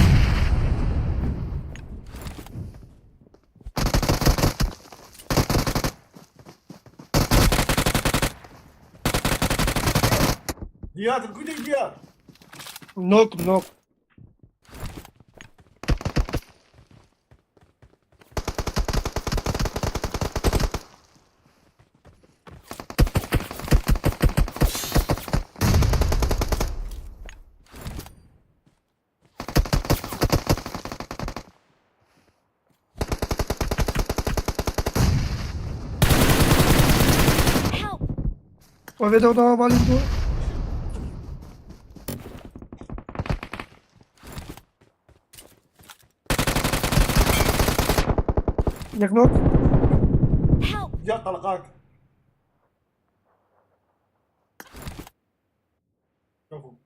Diyar, gudê Diyar. Nok, nok. Help! Eve de oda balî dur. Yek nok. Help! Ya talqak.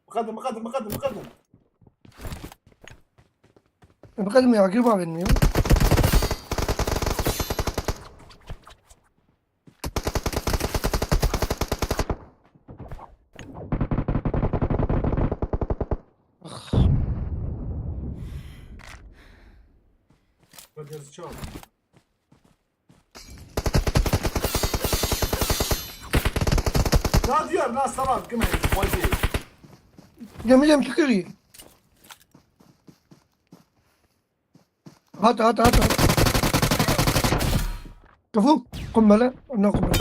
Bıqedim, bıqedim, bıqedim, bıqedim. Bıqedim ya, gir bavên mi? Hadi yazı çal. Ya diyar, na sabah kim heydi? Vay be. Gemilem fikiri. Hat hat hat hat. Kafu. Kummele. Ne kummele.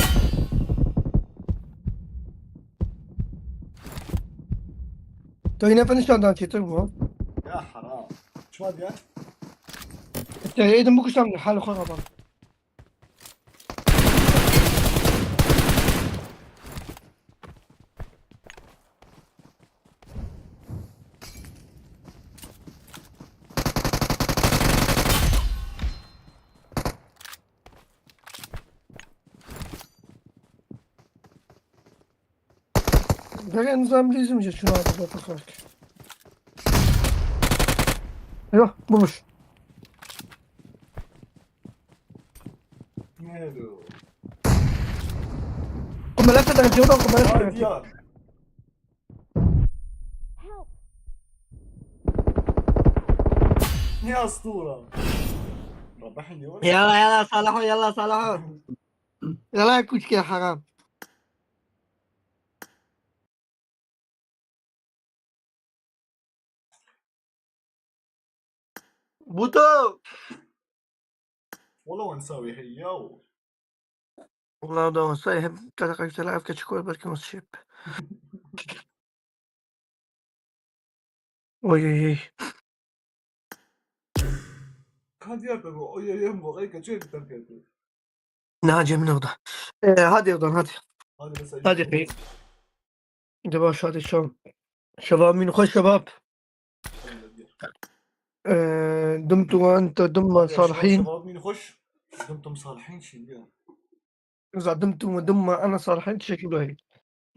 Tu yine finish dan çetir bu. Ya haram. Çima diyar? İşte yedim bu kuşam ne hal koy kapan. Gel nizam lezim je şunu abi zaten kalk. Yok, bulmuş. Ne diyor? Kummele te dance yok, kummele Ya te. diyar. Ne astura? Rabah ne var? يلا يلا صالحو، يلا صالحو. يلا كوتشكي حرام. بوتو. Wala wan sawê hey yaw. والله ده وسائل هم كذا كذا تلعب كشكول بركي مصيب. Oy oy oy. Ka diyar be bu. Oy oy oy, bu ay kaçıyor, terk etti. Niha cem ne oldu? Ee, hadi oradan hadi. Hadi mesela. Hadi bey. De baş hadi çal. Şebab min hoş şebab. Ee, dumtu ente dumma salihin. Şebab min hoş. Dumtum salihin şimdi ya. Za dumtu dumma ana salihin teşekkür ederim.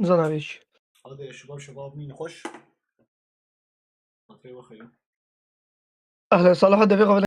Zana hiç. Hadi şebab, şebab min hoş. Bakayım bakayım. Ahlen Salih, hadi bir